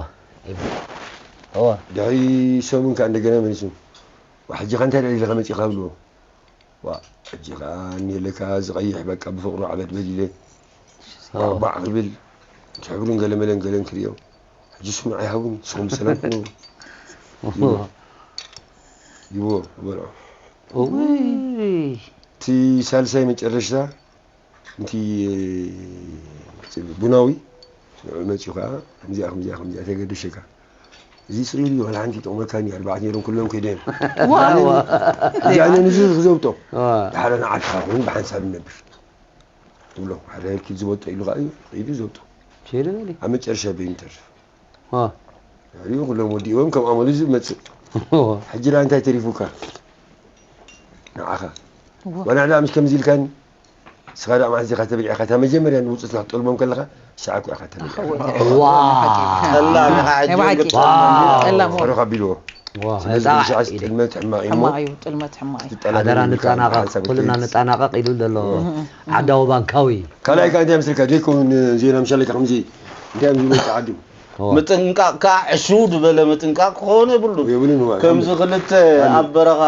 እወ። ድሕሪ ሰሙን ከኣ እንደገና መሊሱ፣ "ዋ፣ ሕጂ ከ እንታይ ደሊኻ መጺኻ?" ብልዎ። ዋ፣ ሕጂ ከኣ እኒኤለካ ዝቐይሕ በቃ ብፍቕሩ ዓበት በሊለ ባዕባዕ ክብል እቲ ሕብሩን ገለመለን ገለን ክርእዮ። ሕጂ ስምዑ ኣይሃቡን፣ ንስኹም ብሰላም ክትነብሩ። ይቦ፣ ይቦ፣ በልዖ። እውይ። እቲ ሳልሳይ መጨረሽታ፣ እቲ ቡናዊ ንዑ መጺኡ ከኣ፣ ከምዚኣ፣ ከምዚኣ፣ ከምዚኣ ተገደሸካ። እዚ ስቕ ኢሉ ዋላ ሓንቲ ይጠቕመካኒ፣ ኣርባዕተ ነይሮም ኩሎም ከይዶም። ዋው። እዚ ኣነ ንዚ ክዘብጦ። ዋ። ድሓር ንዓድኻ ኹን ብሓንሳብ ንነብር። ትብሎ። ሓደ ኪድ ዝበጦ ኢሉ ከኣ እዩ፣ ኢሉ ዘብጦ። ሸይደ በሊ። ኣብ መጨረሻ በይኑ ተርፍ። ዋ። ድሕሪኡ ኩሎም ወዲእዎም፣ ከም ኣመሉ ዝመጽእ። ዋ። ሕጂ ደኣ እንታይ ተሪፉካ? ንዓኻ። ዋ። ዋላ ዕዳ ምስ ከምዚ ኢልካኒ፣ ንስኻ ደኣ መዓዝ ኢኻ ተበሊዕካ? እታ መጀመርያ ንውጹት ክትጠልቦም ከለኻ፣ ሰዓት ኢኻ ተበሊዕካ። ዋ። ጠላም ኢኻ፣ ናይ ብሓቂ። ሕጂ ጠላም። ጠላም። ፈረኻ ኣቢልዎ። ዋ፣ ስለዚ ህፃን ብሻዕስ ኢለ። ጥልመት ሕማቕ እዩ እሞ፣ ሕማቕ እዩ፣ ጥልመት ሕማቕ እዩ። ዝጠላም ሓደራ እዩ፣ ንጠናቐቕ፣ ብሓንሳብ ኩልና ክትከይድ። ንጠናቐቕ ኢሉ ዘሎ እህ፣ እህ። ዓዳዊ ባንካዊ። ካልኣይ ከኣ እንታይ ምስልካ? ዘይከውን ዜና ምሻለካ ከምዚ እንታይ እዮም ዝብሉ ተዓዲም? ዋ። ምጥንቃቕ ከኣ ዕሽው ዝበለ ምጥንቃቕ ክኸውን የብሉን። የብሉን ማለት ከምዚ እዩ። ክልተ ኣሉ። ኣብ በረኻ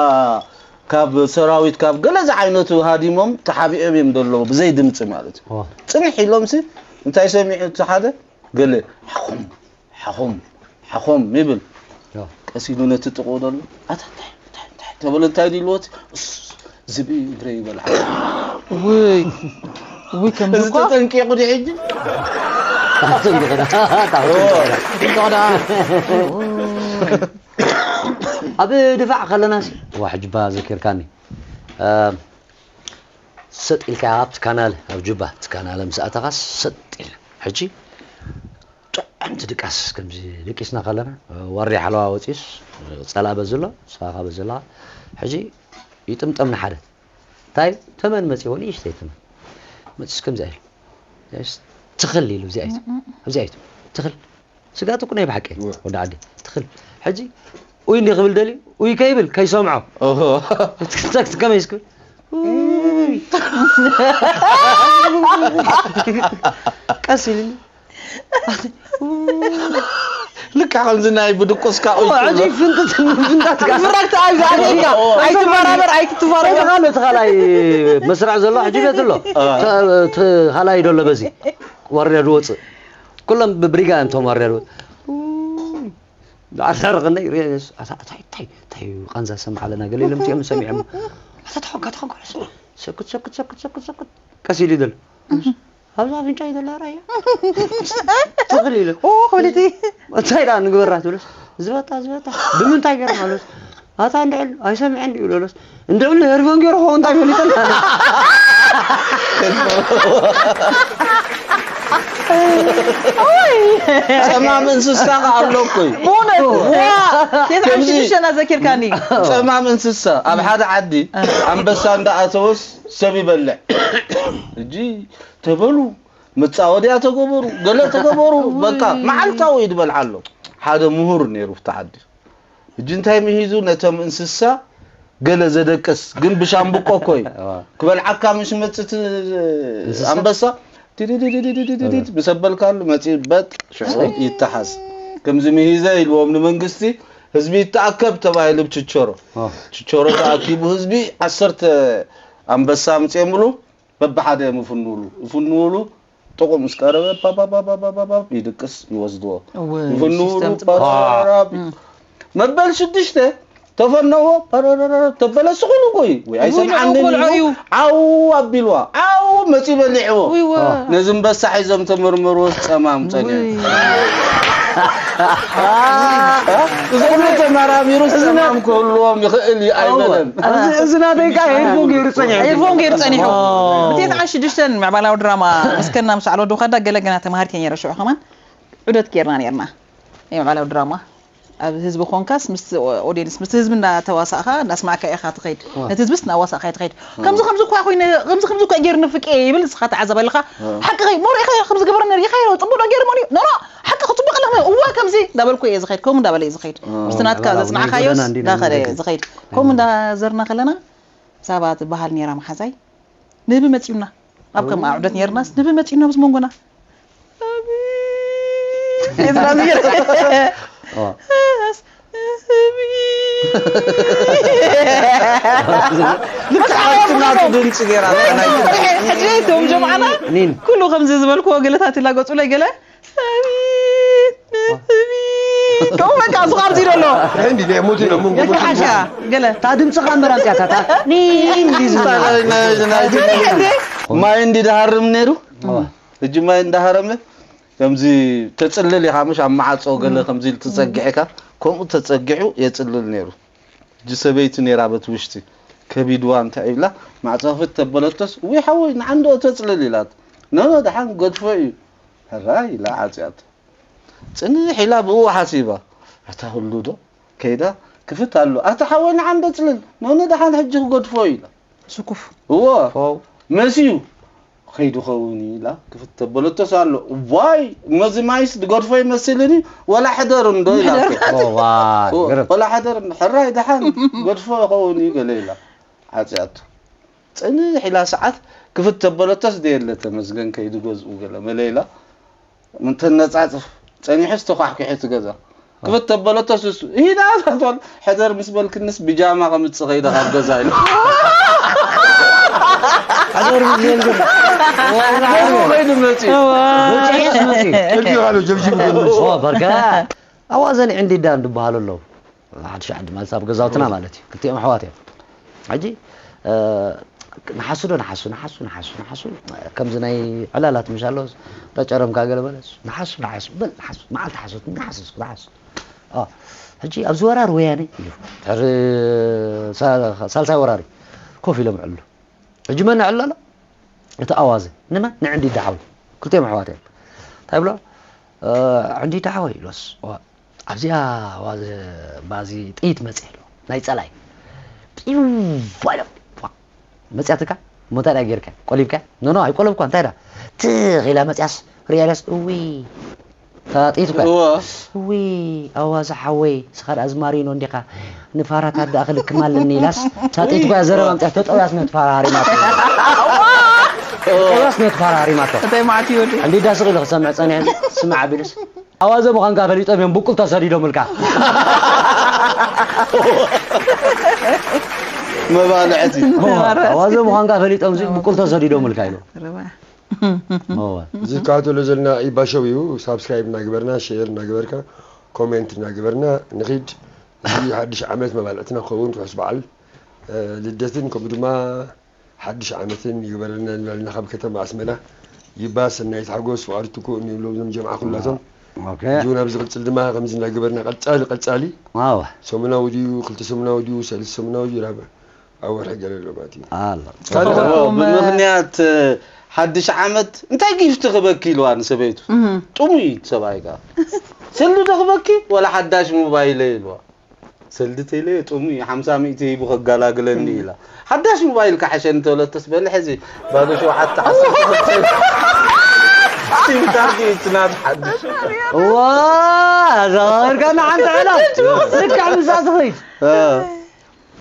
ካብ ሰራዊት ካብ ገለ ዝዓይነቱ ሃዲሞም ተሓቢኦም እዮም ዘለዉ ብዘይ ድምፂ ማለት እዩ። ዋ። ጽንሕ ኢሎምሲ እንታይ ሰሚዑ እቲ ሓደ ገለ ሓኹም ሓኾም ሓኾም ይብል። ያ። ቀስ ኢሉ ነቲ ጥቕኡ ዘሎ ኣታ እንታይ እንታይ እንታይ ተበለ እንታይ ድልዎት ዝብኢ እግረ ይበልዓ። ውይ ውይ ከምዚ እዚ እኮ ተጠንቂቑ ድዩ ሕጂ? ተጠንቂቑ ዳ፣ ተጠንቂቑ ዳ። ኣብ ድፋዕ ከለናስ ዋ ሕጅባ ዘኪርካኒ። እ፣ ሰጥ ኢልካ ኣብቲ ካናል ኣብ ጁባ እቲ ካናል ምስ ኣተኻ ሰጥ ኢል ሕጂ ጥዕምቲ ድቃስ ከምዚ ደቂስና ከለና ዋሪ ሓለዋ ወፂስ ፀላ በዝሎ ስኻኻ በዝላ ሕጂ ይጥምጠም ንሓደ እንታይ ተመን መፂዎ ንእሽተይ ተመን መፅስ ከምዚ ኢሉ ትኽል ኢሉ እዚኣ ይቱ እዚኣ ይቱ ትኽል ስጋት እኮ ናይ ብሓቂ እወ። ወዲ ዓዲ ትኽል ሕጂ ኡይ እንዲ ክብል ደልዩ ኡይ ከይብል ከይሰምዖ ኦሆ። ትክተክ ከመይ ስክብል ቀስ ኢልኒ ልካ ከምዚ ናይ ብድቁስካ ኡይ ትብሎ። ሕጂ ፍንጥት ፍንጣትካ ምራክቲ ኣብ ዝኣለካ ኣይትበራበር ኣይትትፈረዶ እቲ ካልእ እቲ ካልኣይ መስርዕ ዘሎ ሕጂ ቤት ኣሎ አ። እቲ ካልኣይ ደሎ በዚ ወርያ ዝወፅእ ኩሎም ብብሪጋ እዮም እቶም ወርያ ዝወፅእ ዳዕዳር ከነ ይርእዮ እሱ፣ ኣታ፣ ኣታ፣ እንታይ፣ እንታይ ቃንዛ ሰምዓ ኣለና፣ ገለ ኢሎም እዚኦም ሰሚዖም። ኣታ፣ ተኾንካ፣ ተኾንካ፣ ሰክት፣ ሰክት፣ ሰክት፣ ሰክት፣ ሰክት፣ ቀስ ኢሉ ይደል። ኣብዛ ኣፍንጫ ይደላ ራያ። ትኽል ኢሉ። ኦ፣ ክብልቲ። እንታይ ደኣ ንግበራ ትብለስ? ዝበታ፣ ዝበታ። ብምንታይ ገይራ ማለስ? ኣታ እንድዕል፣ ኣይሰምዐን ድዩ ይብለስ? እንድዕል ሄድፎን ገይሩ ክኸውን እንታይ ፈሊጠና? ጸማም እንስሳ ከኣ ኣሎ እኮ እዩ። ብእውነት፣ ዋ፣ ኬፍ ከምዚ ሓምሽተ ሽዱሽተ ዘኪርካኒ። ጸማም እንስሳ ኣብ ሓደ ዓዲ ኣንበሳ እንዳኣተወስ ሰብ ይበልዕ። እጂ ተበሉ፣ መጻወድያ ተገበሩ፣ ገለ ተገበሩ፣ በቃ መዓልታዊ እዩ ዝበልዓ ኣሎ። ሓደ ምሁር ነይሩ ኣብቲ ዓዲ። ሕጂ እንታይ ምሂዙ ነቶም እንስሳ ገለ ዘደቅስ ግን ብሻምብቆ እኮ እዩ። እዋ። ክበልዓካ ምስ መጽእ እቲ እንስሳ? ኣንበሳ ቲዲዲዲዲዲዲዲድ ምስ ኣበልካሉ መጺኡ በጥ ሽዑ ይተሓዝ። ከምዚ ምሂዘ ኢልዎም ንመንግስቲ ህዝቢ ይተኣከብ ተባሂሉ ብችቸሮ። ዋ። ችቸሮ ተኣኪቡ ህዝቢ ዓሰርተ ኣንበሳ ኣምጺኦምሉ በብሓደ እዮም ይፍንውሉ። ይፍንውሉ ጥቑም ምስ ቀረበ ፓፓፓፓፓፓፓ ይድቅስ ይወስድዎ። እወ፣ ይፍንውሉ ሲስተም ጽቡቕ። ፓራራራብ። እም። መበል ሽዱሽተ ተፈነዎ ፓራራራብ ተበለ ስኹሉ እኮ እዩ። ወይ ውይ፣ ኣይሰምዓንን ቆልዖ እዩ። እዩ። ዓው ኣቢልዋ። ዓው መጺ በሊዕዎ። ውይ፣ ወ። ነዚ እምበሳ ሒዞም ተመርመርዎ ጸማም ጸኒሑ። ውይ። እዞም ተመራሚሩ እዚ ና- ጸማም ክህልዎም ይኽእል እዩ ኣይበለን። እዚ፣ እዚ ናተይ ከኣ ሄድፎን ገይሩ ጸኒሑ። ሄድፎን ገይሩ ጸኒሑ። ኦ። ብቴስዓን ሽዱሽተን ምዕባላዊ ድራማ ምስከና ምስ ዓሎ ዱኻዳ ገለ ግና ተማሃርኪ ነይረ ሽዑ ከማን ዑደት ጌርና ኔርና። ናይ ምዕባላዊ ድራማ ኣብ ህዝቢ ኮንካስ ምስ ኦዲየንስ ምስ ህዝቢ እንዳተዋሳእካ እንዳስማዕካ ኢኻ ትኸይድ። ዋ። ነቲ ህዝብስ እናዋሳእካ ኢኻ ትኸይድ። ከምዚ ከምዚ እኳ ኮይነ ከምዚ ከምዚ እኳ ገይሩ ንፍቄ ይብል ንስኻ ተዓዛቢ ኣለኻ። ዋ። ሓቂ ኸይ ሞር ኢኻ ከምዚ ገበረ ነር ኢኻ ጽቡቕ ዶ ገይሩ ሞኒ ኖ ኖ ሓቂ ክጽቡቕ ኣለኻ እወ ከምዚ እንዳበልኩ እየ ዝኸይድ ከምኡ እንዳበለ እዩ ዝኸይድ። ዋ። ምስቲ ናትካ ምዕባላዊ ናይ ዘጽናዕካዮስ ጎደና እንዲና እንዳኸደ ንዘክር። ዝኸይድ ከምኡ እንዳዘርና ከለና ሳባ ትበሃል ኔራ መሓዛይ ንህቢ መጺኡና ኣብ ከም ኣዑደት ኔርናስ ንህቢ መጺኡና ምስ መንጎና ልክዕ ናቱ ድምፂ ገይራ። ሕጂ እቶም ጀምዓና ኒን ኩሉ ከምዚ ዝበልክዎ ገለታት ይላገፁለይ ገለ ሰሚት ሰሚት ከምኡ በቃ እሱ ካብዚ ኢሉ ኣሎ። እንዲ ሞት ነው ምን የትሓሻ ገለ እታ ድምፅኻ እምበር ኣምፅኣታ እታ ኒን ድዩ ዝብላ? ማይ እንዲ ድሃርም ነይሩ። ሕጂ ማይ እንዳሃረመ ከምዚ ተጽልል ኢኻ ምሽ ኣብ መዓጾ ገለ ከምዚ ኢሉ ትጸግዕ ኢኻ። ከምኡ ተጸጊዑ የጽልል ነይሩ። እጂ ሰበይቲ ነይራ በት ውሽጢ ከቢድዋ እንታይ ይብላ ማዕጾ ክፍት ተበለቶስ፣ "ውይ ሓወይ ንዓንዶ ተጽልል" ኢላት። "ኖ ኖ ደሓን ገድፎ እዩ" ሕራይ ኢላ ዓጽያቶ። ጽንሕ ኢላ ብእኡ ሓሲባ። ኣታ ህሉ ዶ ከይዳ ክፍት ኣሎ። "ኣታ ሓወይ ንዓንዶ ጽልል፣ ኖ ኖ ደሓን ሕጂ ክገድፎ" ኢላ። ስኩፍ እዎ ፎው መስዩ ኸይዱ ኸውን ኢላ ክፍት ተበለቶስ ኣሎ። ዋይ መዚ ማይስ ድገድፎ ይመስልን እዩ፣ ወላ ሕደር እንዶ ኢላቶ። ኦ፣ ዋይ፣ እዎ፣ ገረብ። ወላ ሕደር እንዶ፣ ሕራይ ደሓን ገድፎ ይኸውን እዩ ገለ ኢላ ዓጽያቶ። ጽንሕ ኢላ ሰዓት ክፍት ተበለቶስ ደየለ ተመስገን ከይዱ ገዝኡ ገለ መለ ኢላ። ምተነጻጽፍ ጸኒሑ ዝተኳሕኩሐ እቲ ገዛ። ክፍት ተበለቶ ስሱ። "ይዳ ተቶል ሕደር ምስ በልክንስ ብጃማ ከምጽእ ኸይደ ካብ ገዛ" ኢሉ። ሕደር ምስ በልክን። ገዝኡ ኸይዱ መጺኡ። ብጭሕስ መጺኡ። ቅድሚኡ ኣሎ ጀብጂቡ ገሉ። ኦ፣ በርካ። ኣዋዘን ዕንዲዳን ዝበሃሉ ኣለዉ። ሓድሽ ዓዲ ማለት ኣብ ገዛውትና ማለት እዩ። ክልቲኦም ኣሕዋት እዮም። ሕጂ፣ እ፣ ንሓሱ ዶ ንሓሱ፣ ንሓሱ፣ ንሓሱ፣ ንሓሱ፣ ከምዚ ናይ ዕላላት ምሽ ኣሎ፣ ጠጨረምካ ገለ በለስ፣ ንሓሱ፣ ንሓሱ፣ በል፣ ንሓሱ፣ መዓልቲ ሓሶት፣ ንሓሱ፣ ንሓሱ። ኦ፣ ሕጂ ኣብዚ ወራር ወያነ እዩ። ድሕሪ ሳ-፣ ሳልሳይ ወራር እዩ። ኮፍ ኢሎም ዕሉ። ሕጂ መን ንዕሎ ኣሎ? እቲ ኣዋዘ። ንመን? ንዕንዲ ዳሓወይ። ክልቲኦም ኣሕዋት እዮም። እንታይ ብሎ? እ፣ ዕንዲ ዳሓወይ ኢሎስ። ዋ፣ ኣብዚኣ ኣዋዘ ባዚ ጥይት መጽእ ኣሎ። ናይ ጸላይ። ጢው ኢሎም። ዋ፣ መጽያትካ? እሞ እንታይ ደኣ ጌርካ? ቆሊብካ? ኖ፣ ኖ፣ ኣይቆለብኳ። እንታይ ደኣ? ትኽ ኢላ መጽያስ? ሪኣለስ? እዊ። ታጢት እኮ። እዎ። እዊ፣ ኣዋዘ ሓወይ፣ ስኻ ደኣ ዝማሪኖ እንዲኻ። ንፋራታት ደኣ ክልክም ኣለኒ ኢላስ፣ ታጢት እኮ እያ ዘረባ ኣምፅያ፣ ተጠውያስ ነቲ ፋራ ሃሪማቶ። ተጠውያስ ነቲ ፋራ ሃሪማቶ። እንታይ መዓት እዩ ወዲ? እንዲ ዳስቕ ኢሉ ክሰምዕ ጸኒሐ፣ ስምዕ ኣቢሉስ። ኣዋዘ ምዃንካ ፈሊጦም እዮም ብቁል ተሰዲዶምልካ። መባልዕቲ። እዋ፣ ኣዋዘ ምዃንካ ፈሊጦም ዚ ብቁል ተሰዲዶምልካ ኢሉ። ርባ። እዋ። ዝከታተሎ ዘለና ኢባ ሾው እዩ። ሳብስክራይብ እናገበርና፣ ሼር እናገበርካ፣ ኮሜንት እናገበርና ንኺድ። እዚ ሓድሽ ዓመት መባልዕትና ክኸውን ርሑስ በዓል፣ እ፣ ልደትን ከምኡ ድማ ሓድሽ ዓመትን ይግበረልና እንላልና ካብ ከተማ ኣስመራ። ይባ ሰናይት ሓጎስ፣ ፍቓዱ ትኩእ እንብሎም ጀምዓ ኩላቶም። ኦኬ። ሕጂ እውን ኣብ ዝቕጽል ድማ ከምዚ እናገበርና ቀጻሊ፣ ቀጻሊ። ዋው። ሰሙናዊ ድዩ፣ ክልተ ሰሙናዊ ድዩ፣ ሰለስተ ሰሙናዊ ድዩ፣ ናብ ኣብ ወርሒ ገለ ኣሎ ማለት እዩ። ኣሎ። ካልእ ተኸብርኩም፣ ብምኽንያት ሓድሽ ዓመት እንታይ ጊፍቲ ክበኪ ኢልዋ ንሰበይቱ? እህ። ጥሙይ ሰብኣይ ከኣ። ሰልዲ ዶ ክበኪ ወላ ሓዳሽ ሞባይለ ኢልዋ። ሰልዲ ተይለ ጥሙይ ሓምሳ ሚእቲ ሂቡ ከጋላግለኒ ኢላ። ሓዳሽ ሞባይል ከሓሸኒ ተበለተስ በሊ ሕዚ ባዶ ሸውዓተ ዓሰርተ ክልተ ሲም ካርድ እዩ እቲ ናቱ ሓድሽ። ዋ፣ ኣዛወርካ ንሓንቲ ዕላል። ልክዕ ምስኣ ትኸይድ። እ።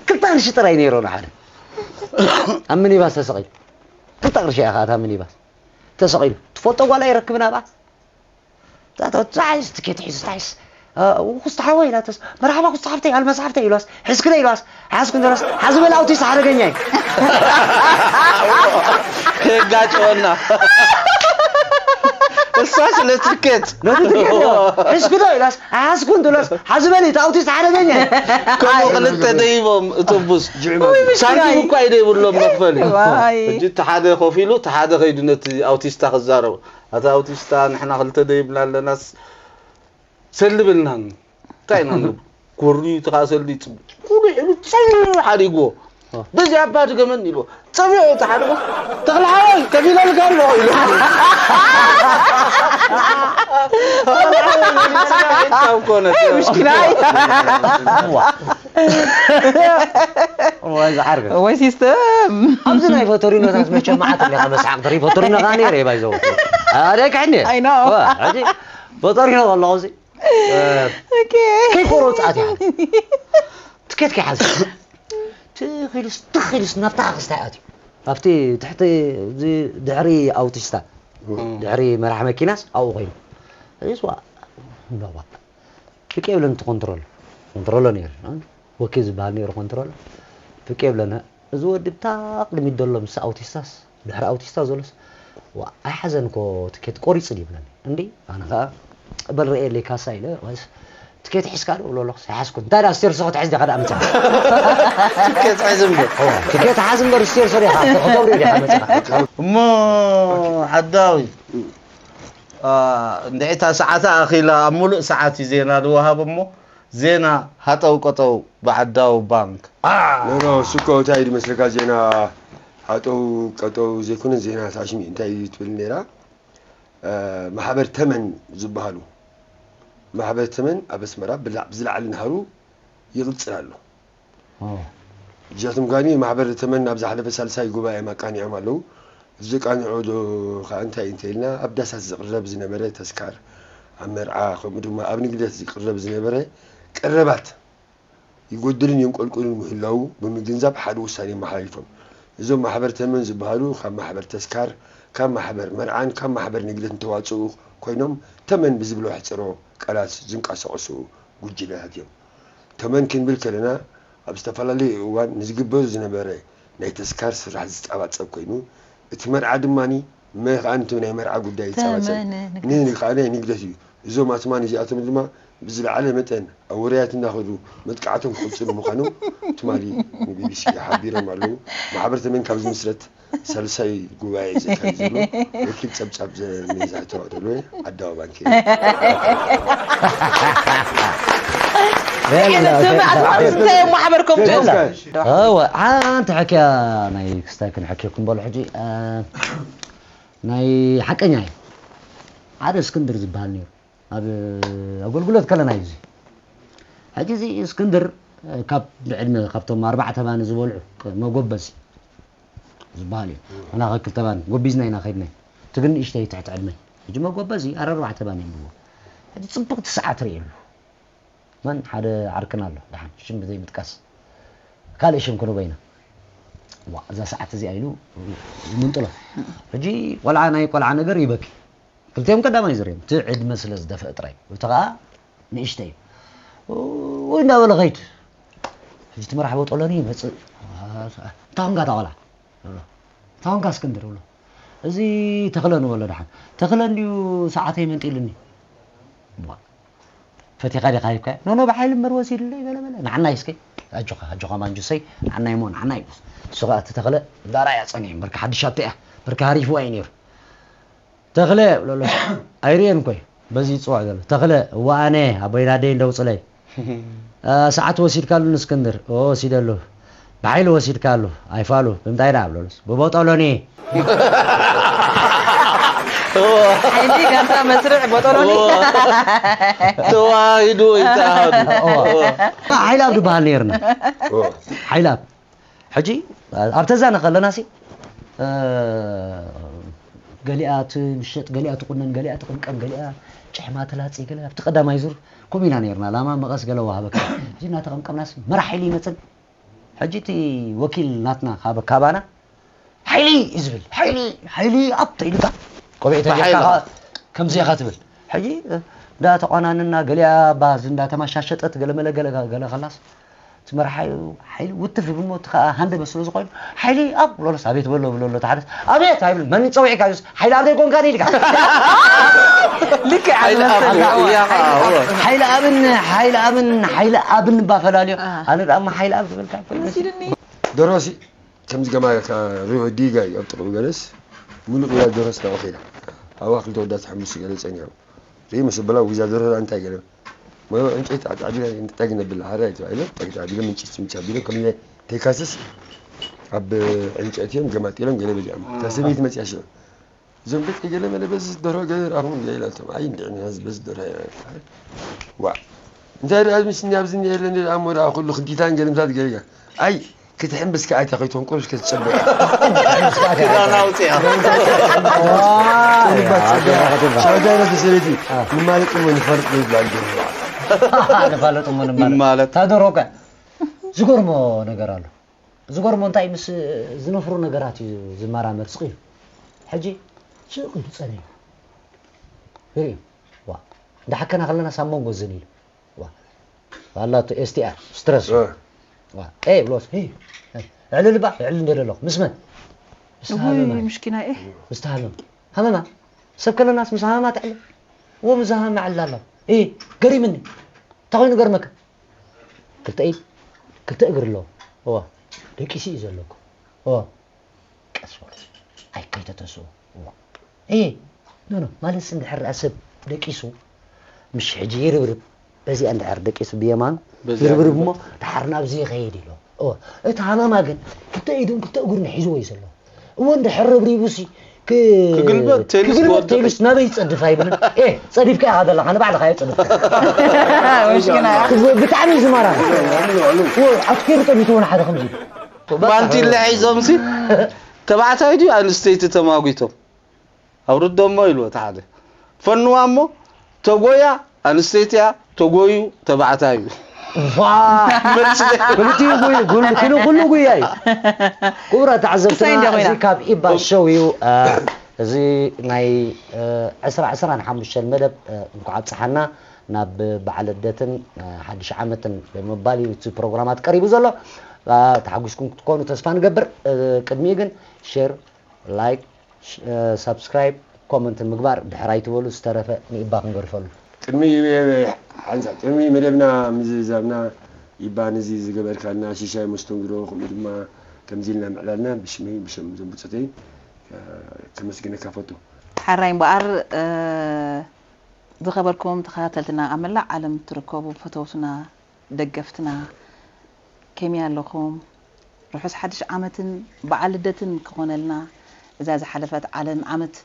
ክልተ ቅርሺ ጥራይ ነይሩ ንሓደ። ኣብ ሚኒባስ ተሰቒሉ። ክልተ ቅርሺ እያ ከኣ እታ ሚኒባስ። ተሰቒሉ። ትፈልጦ ጓል ኣይረክብን ኣብኣ። እታ ትሓይስ ትኬት ሒዙ ትሓይስ። እ፣ ኩስታ ሓወይ ኢላተስ፣ መርሓባ ኩስታ ሓፍተይ፣ ኣልማዝ ሓፍተይ ኢሏስ፣ ሒዝክዶ ኢሏስ፣ ሓዝኩ እንተሎስ፣ ሓዚ በል ኣውቲስት ሓደገኛ እዩ። ከየጋጨወና። እሳ ስለ ትኬት። ነቲ ትኬት እዎ። ሒዝክዶ ኢሏስ፣ ሓዝኩ እንተሎስ፣ ሓዚ በል እቲ ኣውቲስት ሓደገኛ እዩ። ከምኡ ክልተ ደይቦም እቶቡስ። ጅዕማ። ውይ፣ ምስኪናይ። ሳንቲም እኳ እዩ ዘይብሎም መኽፈሊ። ዋይ። ሕጂ እቲ ሓደ ኮፍ ኢሉ፣ እቲ ሓደ ከይዱ ነቲ ኣውቲስታ ክዛረቡ። ኣታ ኣውቲስታ ንሕና ክልተ ደይብና ኣለናስ ሰልብልናን እንታይ ኢና ንብል? ኮርዩ እቲ ኸኣ ሰልዲ ጽ-፣ ኩሉ ኢሉ ጸሚዑ ሓዲግዎ። በዚ ኣባ ድገመኒ ኢልዎ። ጸሚዑ እቲ ሓዲግዎ፣ "ተኽለ ሓወይ ከፊለልካ ኣለኹ" ኢሉ። ተኽለ ሓወይ መሊስካ ሒዝካ ኣብ ኮነ። ምሽኪናይ። ወይ ዝዓርግ። ወይ ሲስተም። ኣብዚ ናይ ፎቶሪኖታት መቸም መዓት እንዲኻ መስሓቕ ትርኢ። ፎቶሪኖ ኸኣ ነይረ ባይዘው። ኣደ ክሕኒ። ኣይ ኖ። ዋ፣ ሕጂ ፎቶሪኖ ከለኹ እዚ፣ እ፣ ኦኬ። ከይቆረጽኣት እያ። ትኬት ከይሓዝ። ትኽ ኢሉስ፣ ትኽ ኢሉስ ናብታ ክስታይ ኣትዩ። ኣብቲ ትሕቲ፣ እዚ ድሕሪ ኣውቲስታ፣ ድሕሪ መራሕ መኪናስ ኣብኡ ኮይኑ። እዚ ስዋ፣ እምባባ። ብቀይ ብለን ትኮንትሮል። ኮንትሮሎ ነይሩ። ወኪል ዝበሃል ነይሩ ኮንትሮል። ፍቄ ይብለና፣ "እዚ ወዲ ብታ ቅድሚት ዘሎ ምስ ኣውቲስታስ፣ ድሕሪ ኣውቲስታ ዘሎስ፣ ዋ፣ ኣይሓዘን እኮ፣ ትኬት ቆሪጹ ድዩ?" ይብለኒ። እንዲ ኣነ ከኣ፣ "በል ርኤለይ ካሳ" ኢለ፣ ወይስ "ትኬት ሒዝካ ዶ?" እብሎ ኣለኹ። "ኣይሓዝኩን።" "እንታይ ደኣ ስቴርሶ ክትሕዝ ዲኻ ደኣ መጺኻ?" ትኬት ሓዝ እምበር። እዋ፣ ትኬት ሓዝ እምበር ስቴርሶ ዲኻ ከተብሪ ዲኻ መጺኻ? እሞ ሓዳዊ፣ አ፣ እንድዒ እታ ሰዓታ ኣኺላ ኣብ ሙሉእ ሰዓት እዩ ዜና ዝወሃብ እሞ፣ ዜና ሃጠው ቀጠው ብዓዳዊ ባንክ። ኖ፣ ኖ፣ እሱ እኮ እንታይ እዩ ዝመስለካ፣ ዜና ሃጠው ቀጠው ዘይኮነ፣ ዜና ሳሽሚ እንታይ እዩ ትብል ነይራ? እ፣ ማሕበር ተመን ዝበሃሉ፣ ማሕበር ተመን ኣብ ኣስመራ ብላ-፣ ብዝለዓለ ናህሩ ይቕጽል ኣሎ። ኦ። እዚኣቶም ከኣኒ ማሕበር ተመን ኣብ ዝሓለፈ ሳልሳይ ጉባኤ ኣቃኒዖም ኣለዉ። እዚ ዘቃንዖ ዶ ከኣ እንታይ እንተ ኢልና፣ ኣብ ዳሳት ዝቕረብ ዝነበረ ተስካር፣ ኣብ መርዓ፣ ከምኡ ድማ ኣብ ንግደት ዝቕረብ ዝነበረ ቀረባት ይጎድልን የንቆልቁልን ምህላዉ ብምግንዛብ ሓደ ውሳኔ ኣመሓላሊፎም። እዞም ማሕበር ተመን ዝበሃሉ ካብ ማሕበር ተስካር፣ ካብ ማሕበር መርዓን ካብ ማሕበር ንግደትን ተዋጽኡ ኮይኖም፣ ተመን ብዝብሎ ሕጽሮ ቃላት ዝንቀሳቐሱ ጉጅለታት እዮም። ተመን ክንብል ከለና፣ ኣብ ዝተፈላለዩ እዋን ንዝግበር ዝነበረ ናይ ተስካር ስራሕ ዝጸባጸብ ኮይኑ፣ እቲ መርዓ ድማኒ መ-፣ ከኣ ነቲ ናይ መርዓ ጉዳይ ይጸባጸብ። ተመን ንግደት። ን-፣ ከኣ ናይ ንግደት እዩ። እዞም ኣትማን እዚኣቶም ድማ ብዝለዓለ መጠን ኣብ ወረያት እናኸዱ መጥቃዕቶም ክቕጽሉ ምዃኖም ትማሊ ንቢቢሲ ሓቢሮም ኣለዉ። ማሕበር ተመን ካብ ዝምስረት ሳልሳይ ጉባኤ ዘካይድ ዘሎ ወኪል ጸብጻብ ዘ-፣ ሜዛ ተዋደሎ ዓዳዊ ባንክ። ስምዕ ኣትማን እንታይ እዮም ማሕበር ከምዚኦም? የላ። እወ፣ ሓንቲ ሕክያ ናይ ክስታይ ክንሕክየኩም በሉ ሕጂ፣ እ፣ ናይ ሓቀኛ እዩ። ሓደ እስክንድር ዝበሃል ነይሩ። ኣብ ኣገልግሎት ከለና እዩ እዚ። ሕጂ እዚ እስክንድር፣ እ፣ ካብ ብዕድመ ካብቶም ኣርባዕተ ባኒ ዝበልዑ መጎበዚ ዝበሃል እዩ። ኣና ክልተ ባኒ ጎቢዝና ኢና ከድና። እቲ ግን ንእሽተይ ትሕቲ ዕድመ። ሕጂ መጎበዚ ኣረ ኣርባዕተ ባኒ ይብልዎ። ሕጂ ጽብቕቲ ሰዓት ርእየሉ። መን ሓደ ዓርክና ኣሎ፣ ደሓን ሽም ብዘይ ምጥቃስ። ካልእ ሽም ክንህቦ ኢና። ዋ፣ እዛ ሰዓት እዚኣ ኢሉ ይምንጥሎ። ሕጂ ቆልዓ ናይ ቆልዓ ነገር ይበኪ። ክልቲኦም ቀዳማይ ዝርእዮም፣ እቲ ዕድመ ስለ ዝደፍአ ጥራይ። እቲ ኸኣ ንእሽተይ እዩ። ወይ እንዳበለ ኸይድ። ሕጂ እቲ መራሕ ቦጦሎኒ ይመጽእ። እንታይ ኾንካ እታ ቆልዓ? ይብሎ። እንታይ ኾንካ እስክንድር? ይብሎ። እዚ ተኽለ ንበሎ ደሓን። ተኽለ እንድዩ ሰዓተይ መንጢሉኒ። ቧ። ፈቲኻ ዲኻ ሂብካዮ? ኖ፣ ኖ፣ ብሓይሊ እምበር ወሲድለይ ገለ በለ። ንዓናይ እስከ። ኣጆኻ፣ ኣጆኻ ማንጁሰይ፣ ንዓናይ እሞ፣ ንዓናይ። ንሱ ኸኣ እቲ ተኽለ እንዳረኣያ ጸኒሑ፣ በርካ ሓድሽ ሃብቲ እያ፣ በርካ ሃሪፍዋ እዩ ነይሩ። "ተኽለ" ብሎ ኣሎ። ኣይርእየን እኮ እዩ፣ በዚ ይጽዋዕ ዘሎ። "ተኽለ፣ እወ ኣነ፣ ኣቦይ ናደይ እንደውጽለይ። እ፣ ሰዓት ወሲድካሉ ንእስክንድር?" "እወ፣ ወሲደሉ። ብሓይሊ ወሲድካሉ?" "ኣይፋሉ። ብምንታይ ደኣ?" ብሎ ኣሎ። "ብቦጦሎኒ።" ሓይሊ ጋንታ መስርዕ ቦጦሎኒ። ተዋሂዱ ይተኣሃዱ። እወ። ሓይላብ ዝበሃል ነይርና። እወ። ሓይላብ። ሕጂ ኣብ ተዛነ ከለና ሲ፣ እ፣ ገሊኣ ትምሸጥ፣ ገሊኣ ትቁነን፣ ገሊኣ ትቕምቀም፣ ገሊኣ ጭሕማ ትላጺ፣ ገሊኣ ኣብቲ ቀዳማይ ዙር ከምኡ ኢና ነይርና። ላማ መቐስ ገለ ወሃበካ። ሕጂ እናተቐምቀምናሲ መራሕ ሓይሊ ይመጽን። ሕጂ እቲ ወኪል ናትና ካብ ካባና ሓይሊ እዩ ዝብል። ሓይሊ፣ ሓይሊ ኣብ ተይልካ ቆቢዕ ተጌርካ ብሓይሊ። ከምዚ ኢኻ ትብል። ሕጂ እንዳ ተቋናንና ገሊኣ ባዝ እንዳ ተማሻሸጠት ገለ መለ ገለ፣ ገለ ከላስ እቲ መርሓ ሓይሊ ውትፍ ይብል እሞ እቲ ኸኣ ሃንደበት ስለ ዝኾይኑ ሓይሊ ኣብ ብሎለስ ኣቤት በሎ ብሎሎ ተሓደስ ኣቤት ኣይብል መን ጸዊዕካ ይስ ሓይሊ ኣብ ዘይኮንካ ኢልካ። ልክዕ ሓይሊ ኣብ ኣልካ። እያ፣ እዋ። ሓይሊ ኣብን፣ ሓይሊ ኣብን፣ ሓይሊ ኣብን እባ ፈላልዮ። አ። ኣነ ደኣ እሞ ሓይሊ ኣብ ዝበልካ መሲልኒ። ደሮሲ ከምዚ ገማካ ሪሆ ዲጋ እዩ ኣብ ጥቕኡ ገለስ፣ ሙሉእ ሜዳ ደሮስ ናቑሕ ኢላ። ኣብኣ ክልተ ወዳት ሓሙስ ገለ ጸኒሖም። ርኢ ምስ በላ፣ "ውዛ ደርሆ እንታይ ገለ?" "ሞ ዕንጨይቲ ኣጣዕቢና እንታይ ክነብል? ሃራይ" ተባሂሎም፣ እንታይ ተባሂሎም፣ ዕንጨይቲ ምንጭ ኣቢሎም፣ ከም ናይ ቴካስስ ኣብ ዕንጨይቲ እዮም ገማጢሎም፣ ገለ በሊዖም። እታ ሰበይቲ መጽያ ሽዑ፣ "እዞም ደቂ ገለ መለ በዚ ደርሆ ገለ ረኣኹም እንደ" ኢላቶም። "ኣይ፣ እንድዒ ንሕና በዚ ደርሆ ኢና ንፍሓር። ዋእ! እንታይ ደኣ ኣብዚ ምስኒ ኣብዚ እኒሄ የለን ደኣ እሞ ደኣ ኩሉ ክዲታን ገለ ምሳት ገለ ኢያ። ኣይ፣ ክትሕምብስ ከኣ ኣይታ ከይትኾን ቁሩብ እስከ ትጸበ። ክዳን ኣውጺኣ። ቁሩብ ትጸበ። ሸዕዳይ ናተ ሰበይቲ፣ ንማለጥ እሞ ንፋለጥ ዘይብላ ይገርም በዓል። ንፋለጥ እሞ ንማለጥ። ንማለጥ። እታ ደርሆ ከ ዝገርሞ ነገር ኣሎ። ዝገርሞ እንታይ ምስ ዝነፍሮ ነገራት እዩ ዝመራመር ስቕ ኢሉ። ሕጂ ስቕ ኢሉ ጸኒሑ። ይርኢ። ዋ። እንዳሓከና ከለና ሳብ መንጎ ዝን ኢሉ። ዋ። ኣላቶ ኤስ ቲ ኣር፣ ስትረስ። እ። ዋ፣ ቀይ ብሎስ፣ ሂ፣ ሂ፣ እዕልል ባ፣ እዕልል እንደ ዘለኹ። ምስ መን? ምስ እውይ፣ ሃመማ። ምስኪና፣ ኤህ። ምስ ሃመማ። ሃመማ? ሰብ ከለናስ ምስ ሃመማ ትዕልል? እዎ፣ ምስ ሃመማ እዕልል ኣሎ። ሂ፣ ገሪምኒ። እንታይ ኮይኑ ገርመካ? ክልተ ኢድ፣ ክልተ እግሪ ኣለዎ። እዎ፣ ደቂሱ እዩ ዘለኩ። እዎ። ቀስ በሉ። ኣይ፣ ከይተተስኡ። እዎ። ኤ፣ ኖ፣ ኖ፣ ማለትስ እንድሕር ደኣ ሰብ ደቂሱ፣ ምሽ ሕጂ ይርብርብ፣ በዚኣ እንድሕር ደቂሱ ብየማኑ፣ በዚኣ ይርብርብ ይርብርብ። እሞ፣ ደሓር ናብዚ ይኸይድ ኢሎ። እዎ። እቲ ሃመማ ግን፣ ክልተ ኢዱን ክልተ እግሩን ሒዝዎ እዩ ዘሎ። እዎ፣ እንድሕር ረብሪቡሲ፣ ክ-፣ ክግልበጥ፣ ቴኒስ ክግልበጥ፣ ክወድቕ። ቴኒስ ናበይ ይጸድፍ ኣይብልን። ኤ፣ ጸዲፍካ ኢኻ ዘለኻ፣ ንባዕልኻ እየ ጸዲፍካ። ምስኪና። ብ-፣ ብጣዕሚ እዩ ዝማራ። እዎ፣ ኣትኪሩ ጠሚትዎ ንሓደ ከምዚ። ማንቲለ ሒዞምሲ፣ ተባዕታይ ድዩ ኣንስተይቲ ተማጒቶም? ኣውርዶሞ ኢልዎ እቲ ሓደ። ፈንዋ እሞ፣ ተጎያ ኣንስተይቲ እያ፣ ተጎዩ ተባዕታይ እዩ። ዋ! መልሲ ዘይ- ክልቲኡ ጉይ-፣ ኩሉ፣ ኩሉ፣ ኩሉ ጉያ እዩ። ክቡራት ተዓዘብትና፣ ክሳይ እንዲያ ኮይና። እዚ ካብ ኢባ ሾው እዩ። እ፣ እዚ ናይ፣ እ፣ ዕስራ ዕስራን ሓሙሽተን መደብ፣ እ፣ እንኳዕ ኣብጽሓና። ናብ በዓል ልደትን፣ እ፣ ሓድሽ ዓመትን ብምባል እዩ እቲ ፕሮግራማት ቀሪቡ ዘሎ። እ፣ ተሓጒስኩም ክትኮኑ ተስፋ ንገብር። እ፣ ቅድሚኡ ግን ሼር፣ ላይክ፣ ሽ-፣ እ፣ ሳብስክራይብ፣ ኮመንትን ምግባር ድሕር ኣይትበሉ፣ ዝተረፈ ንኢባ ክንገድፈሉ። ቅድሚ፣ ሓንሳብ ቅድሚ መደብና ምዝዛምና፣ ኢባ ነዚ ዝገበርካልና ሽሻይ መስተንግዶ፣ ከምኡ ድማ ከምዚ ኢልና ምዕላልና ብሽመይ ብሽም እዞም ብጾተይ፣ እ፣ ከመስግነካ ፈቱ። ሓራይ እምበኣር፣ እ፣ ዝኸበርኩም ተኸታተልትና ኣብ መላእ ዓለም ትርከቡ ፈተውትና፣ ደገፍትና፣ ከመይ ኣለኹም? ርሑስ ሓድሽ ዓመትን በዓል ልደትን ክኾነልና፣ እዛ ዝሓለፈት ዓለም ዓመት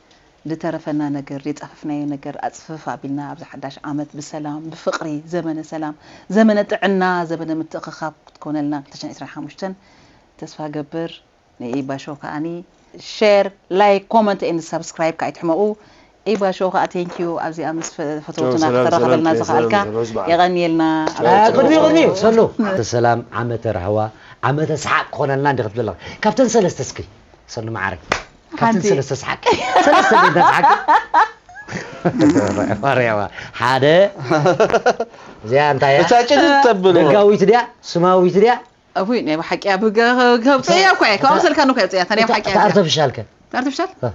ዝተረፈና ነገር፣ ዘይጸፈፍናዮ ነገር ኣጽፍፍ ኣቢልና ኣብዚ ሓዳሽ ዓመት ብሰላም፣ ብፍቕሪ፣ ዘመነ ሰላም፣ ዘመነ ጥዕና፣ ዘመነ ምትእኽኻብ ክትኮነልና ክልተ ሽሕን ዕስራን ሓሙሽተን ተስፋ ገብር። ንኢባ ሾው ከኣኒ ሼር፣ ላይክ፣ ኮመንት ኤንድ ሳብስክራይብ ከኣ ኣይትሕመቑ። ኢባ ሾው ከኣ ቴንክ ዩ ኣብዚኣ ምስ ፈ-፣ ፈተውትና ሰላም፣ ሰላም፣ ክተራኸበልና ሰላም፣ ዝኸኣልካ ሰላም፣ ሰላም። የቐንየልና። አ፣ ቅድሚ፣ ቅድሚ፣ ሰሉ። ዓመተ ሰላም፣ ዓመተ ራህዋ፣ ዓመተ ሰሓቅ ክኾነልና እንዲ ክትብል ኣለኻ። ካብተን ሰለስተ እስኪ፣ ሰሉ መዓረይ። ካብተን ሓንቲ። ሰለስተ ሰሓቅ። ሰለስተ እንዲ ሰሓቅ። ማርያማ፣ ሓደ። እዚኣ እንታይ እያ? እታ ጭልጥ ተብል። ደጋዊት ድያ? ስማዊት ድያ? እውይ፣ ናይ ብሓቂ ኣብ ህገ-፣ ከውፅእያ እኮ እየ። ካብ ኣምሰልካ ነው ከውፅእያ። እታ ናይ ብሓቂ እያ። ኣርተፊሻል ከ? ኣርተፊሻል? እ።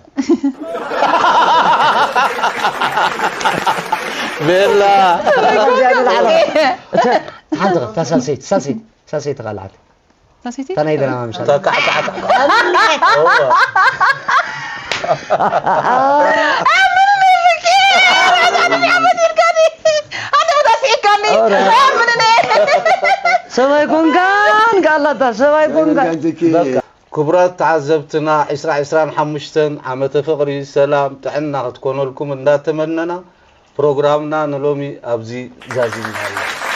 ቤላ። እታ ሓንቲ ከ፣ እታ ሳልሰይቲ፣ ሳልሰይቲ፣ ሳልሰይቲ ከ ኣላ ሓንቲ። ሳልሰይቲ? እታ ናይ ድራማ ምሻል። እታ ካዕ፣ ካዕ፣ ካዕ። ኣምንኒ ብኪ! ኣታ ቦታ ስኢካኒ! ኣረ። ኣምንኒ! ሰብኣይ ኮንካን ካላታ፣ ሰብኣይ ኮንካን። በቃ። ክቡራት ተዓዘብትና፣ ዕስራ ዕስራን ሓሙሽተን ዓመተ ፍቕሪ፣ ሰላም፣ ጥዕና ክትኮነልኩም እንዳተመነና፣ ፕሮግራምና ንሎሚ ኣብዚ ዛዚምና ኣለና።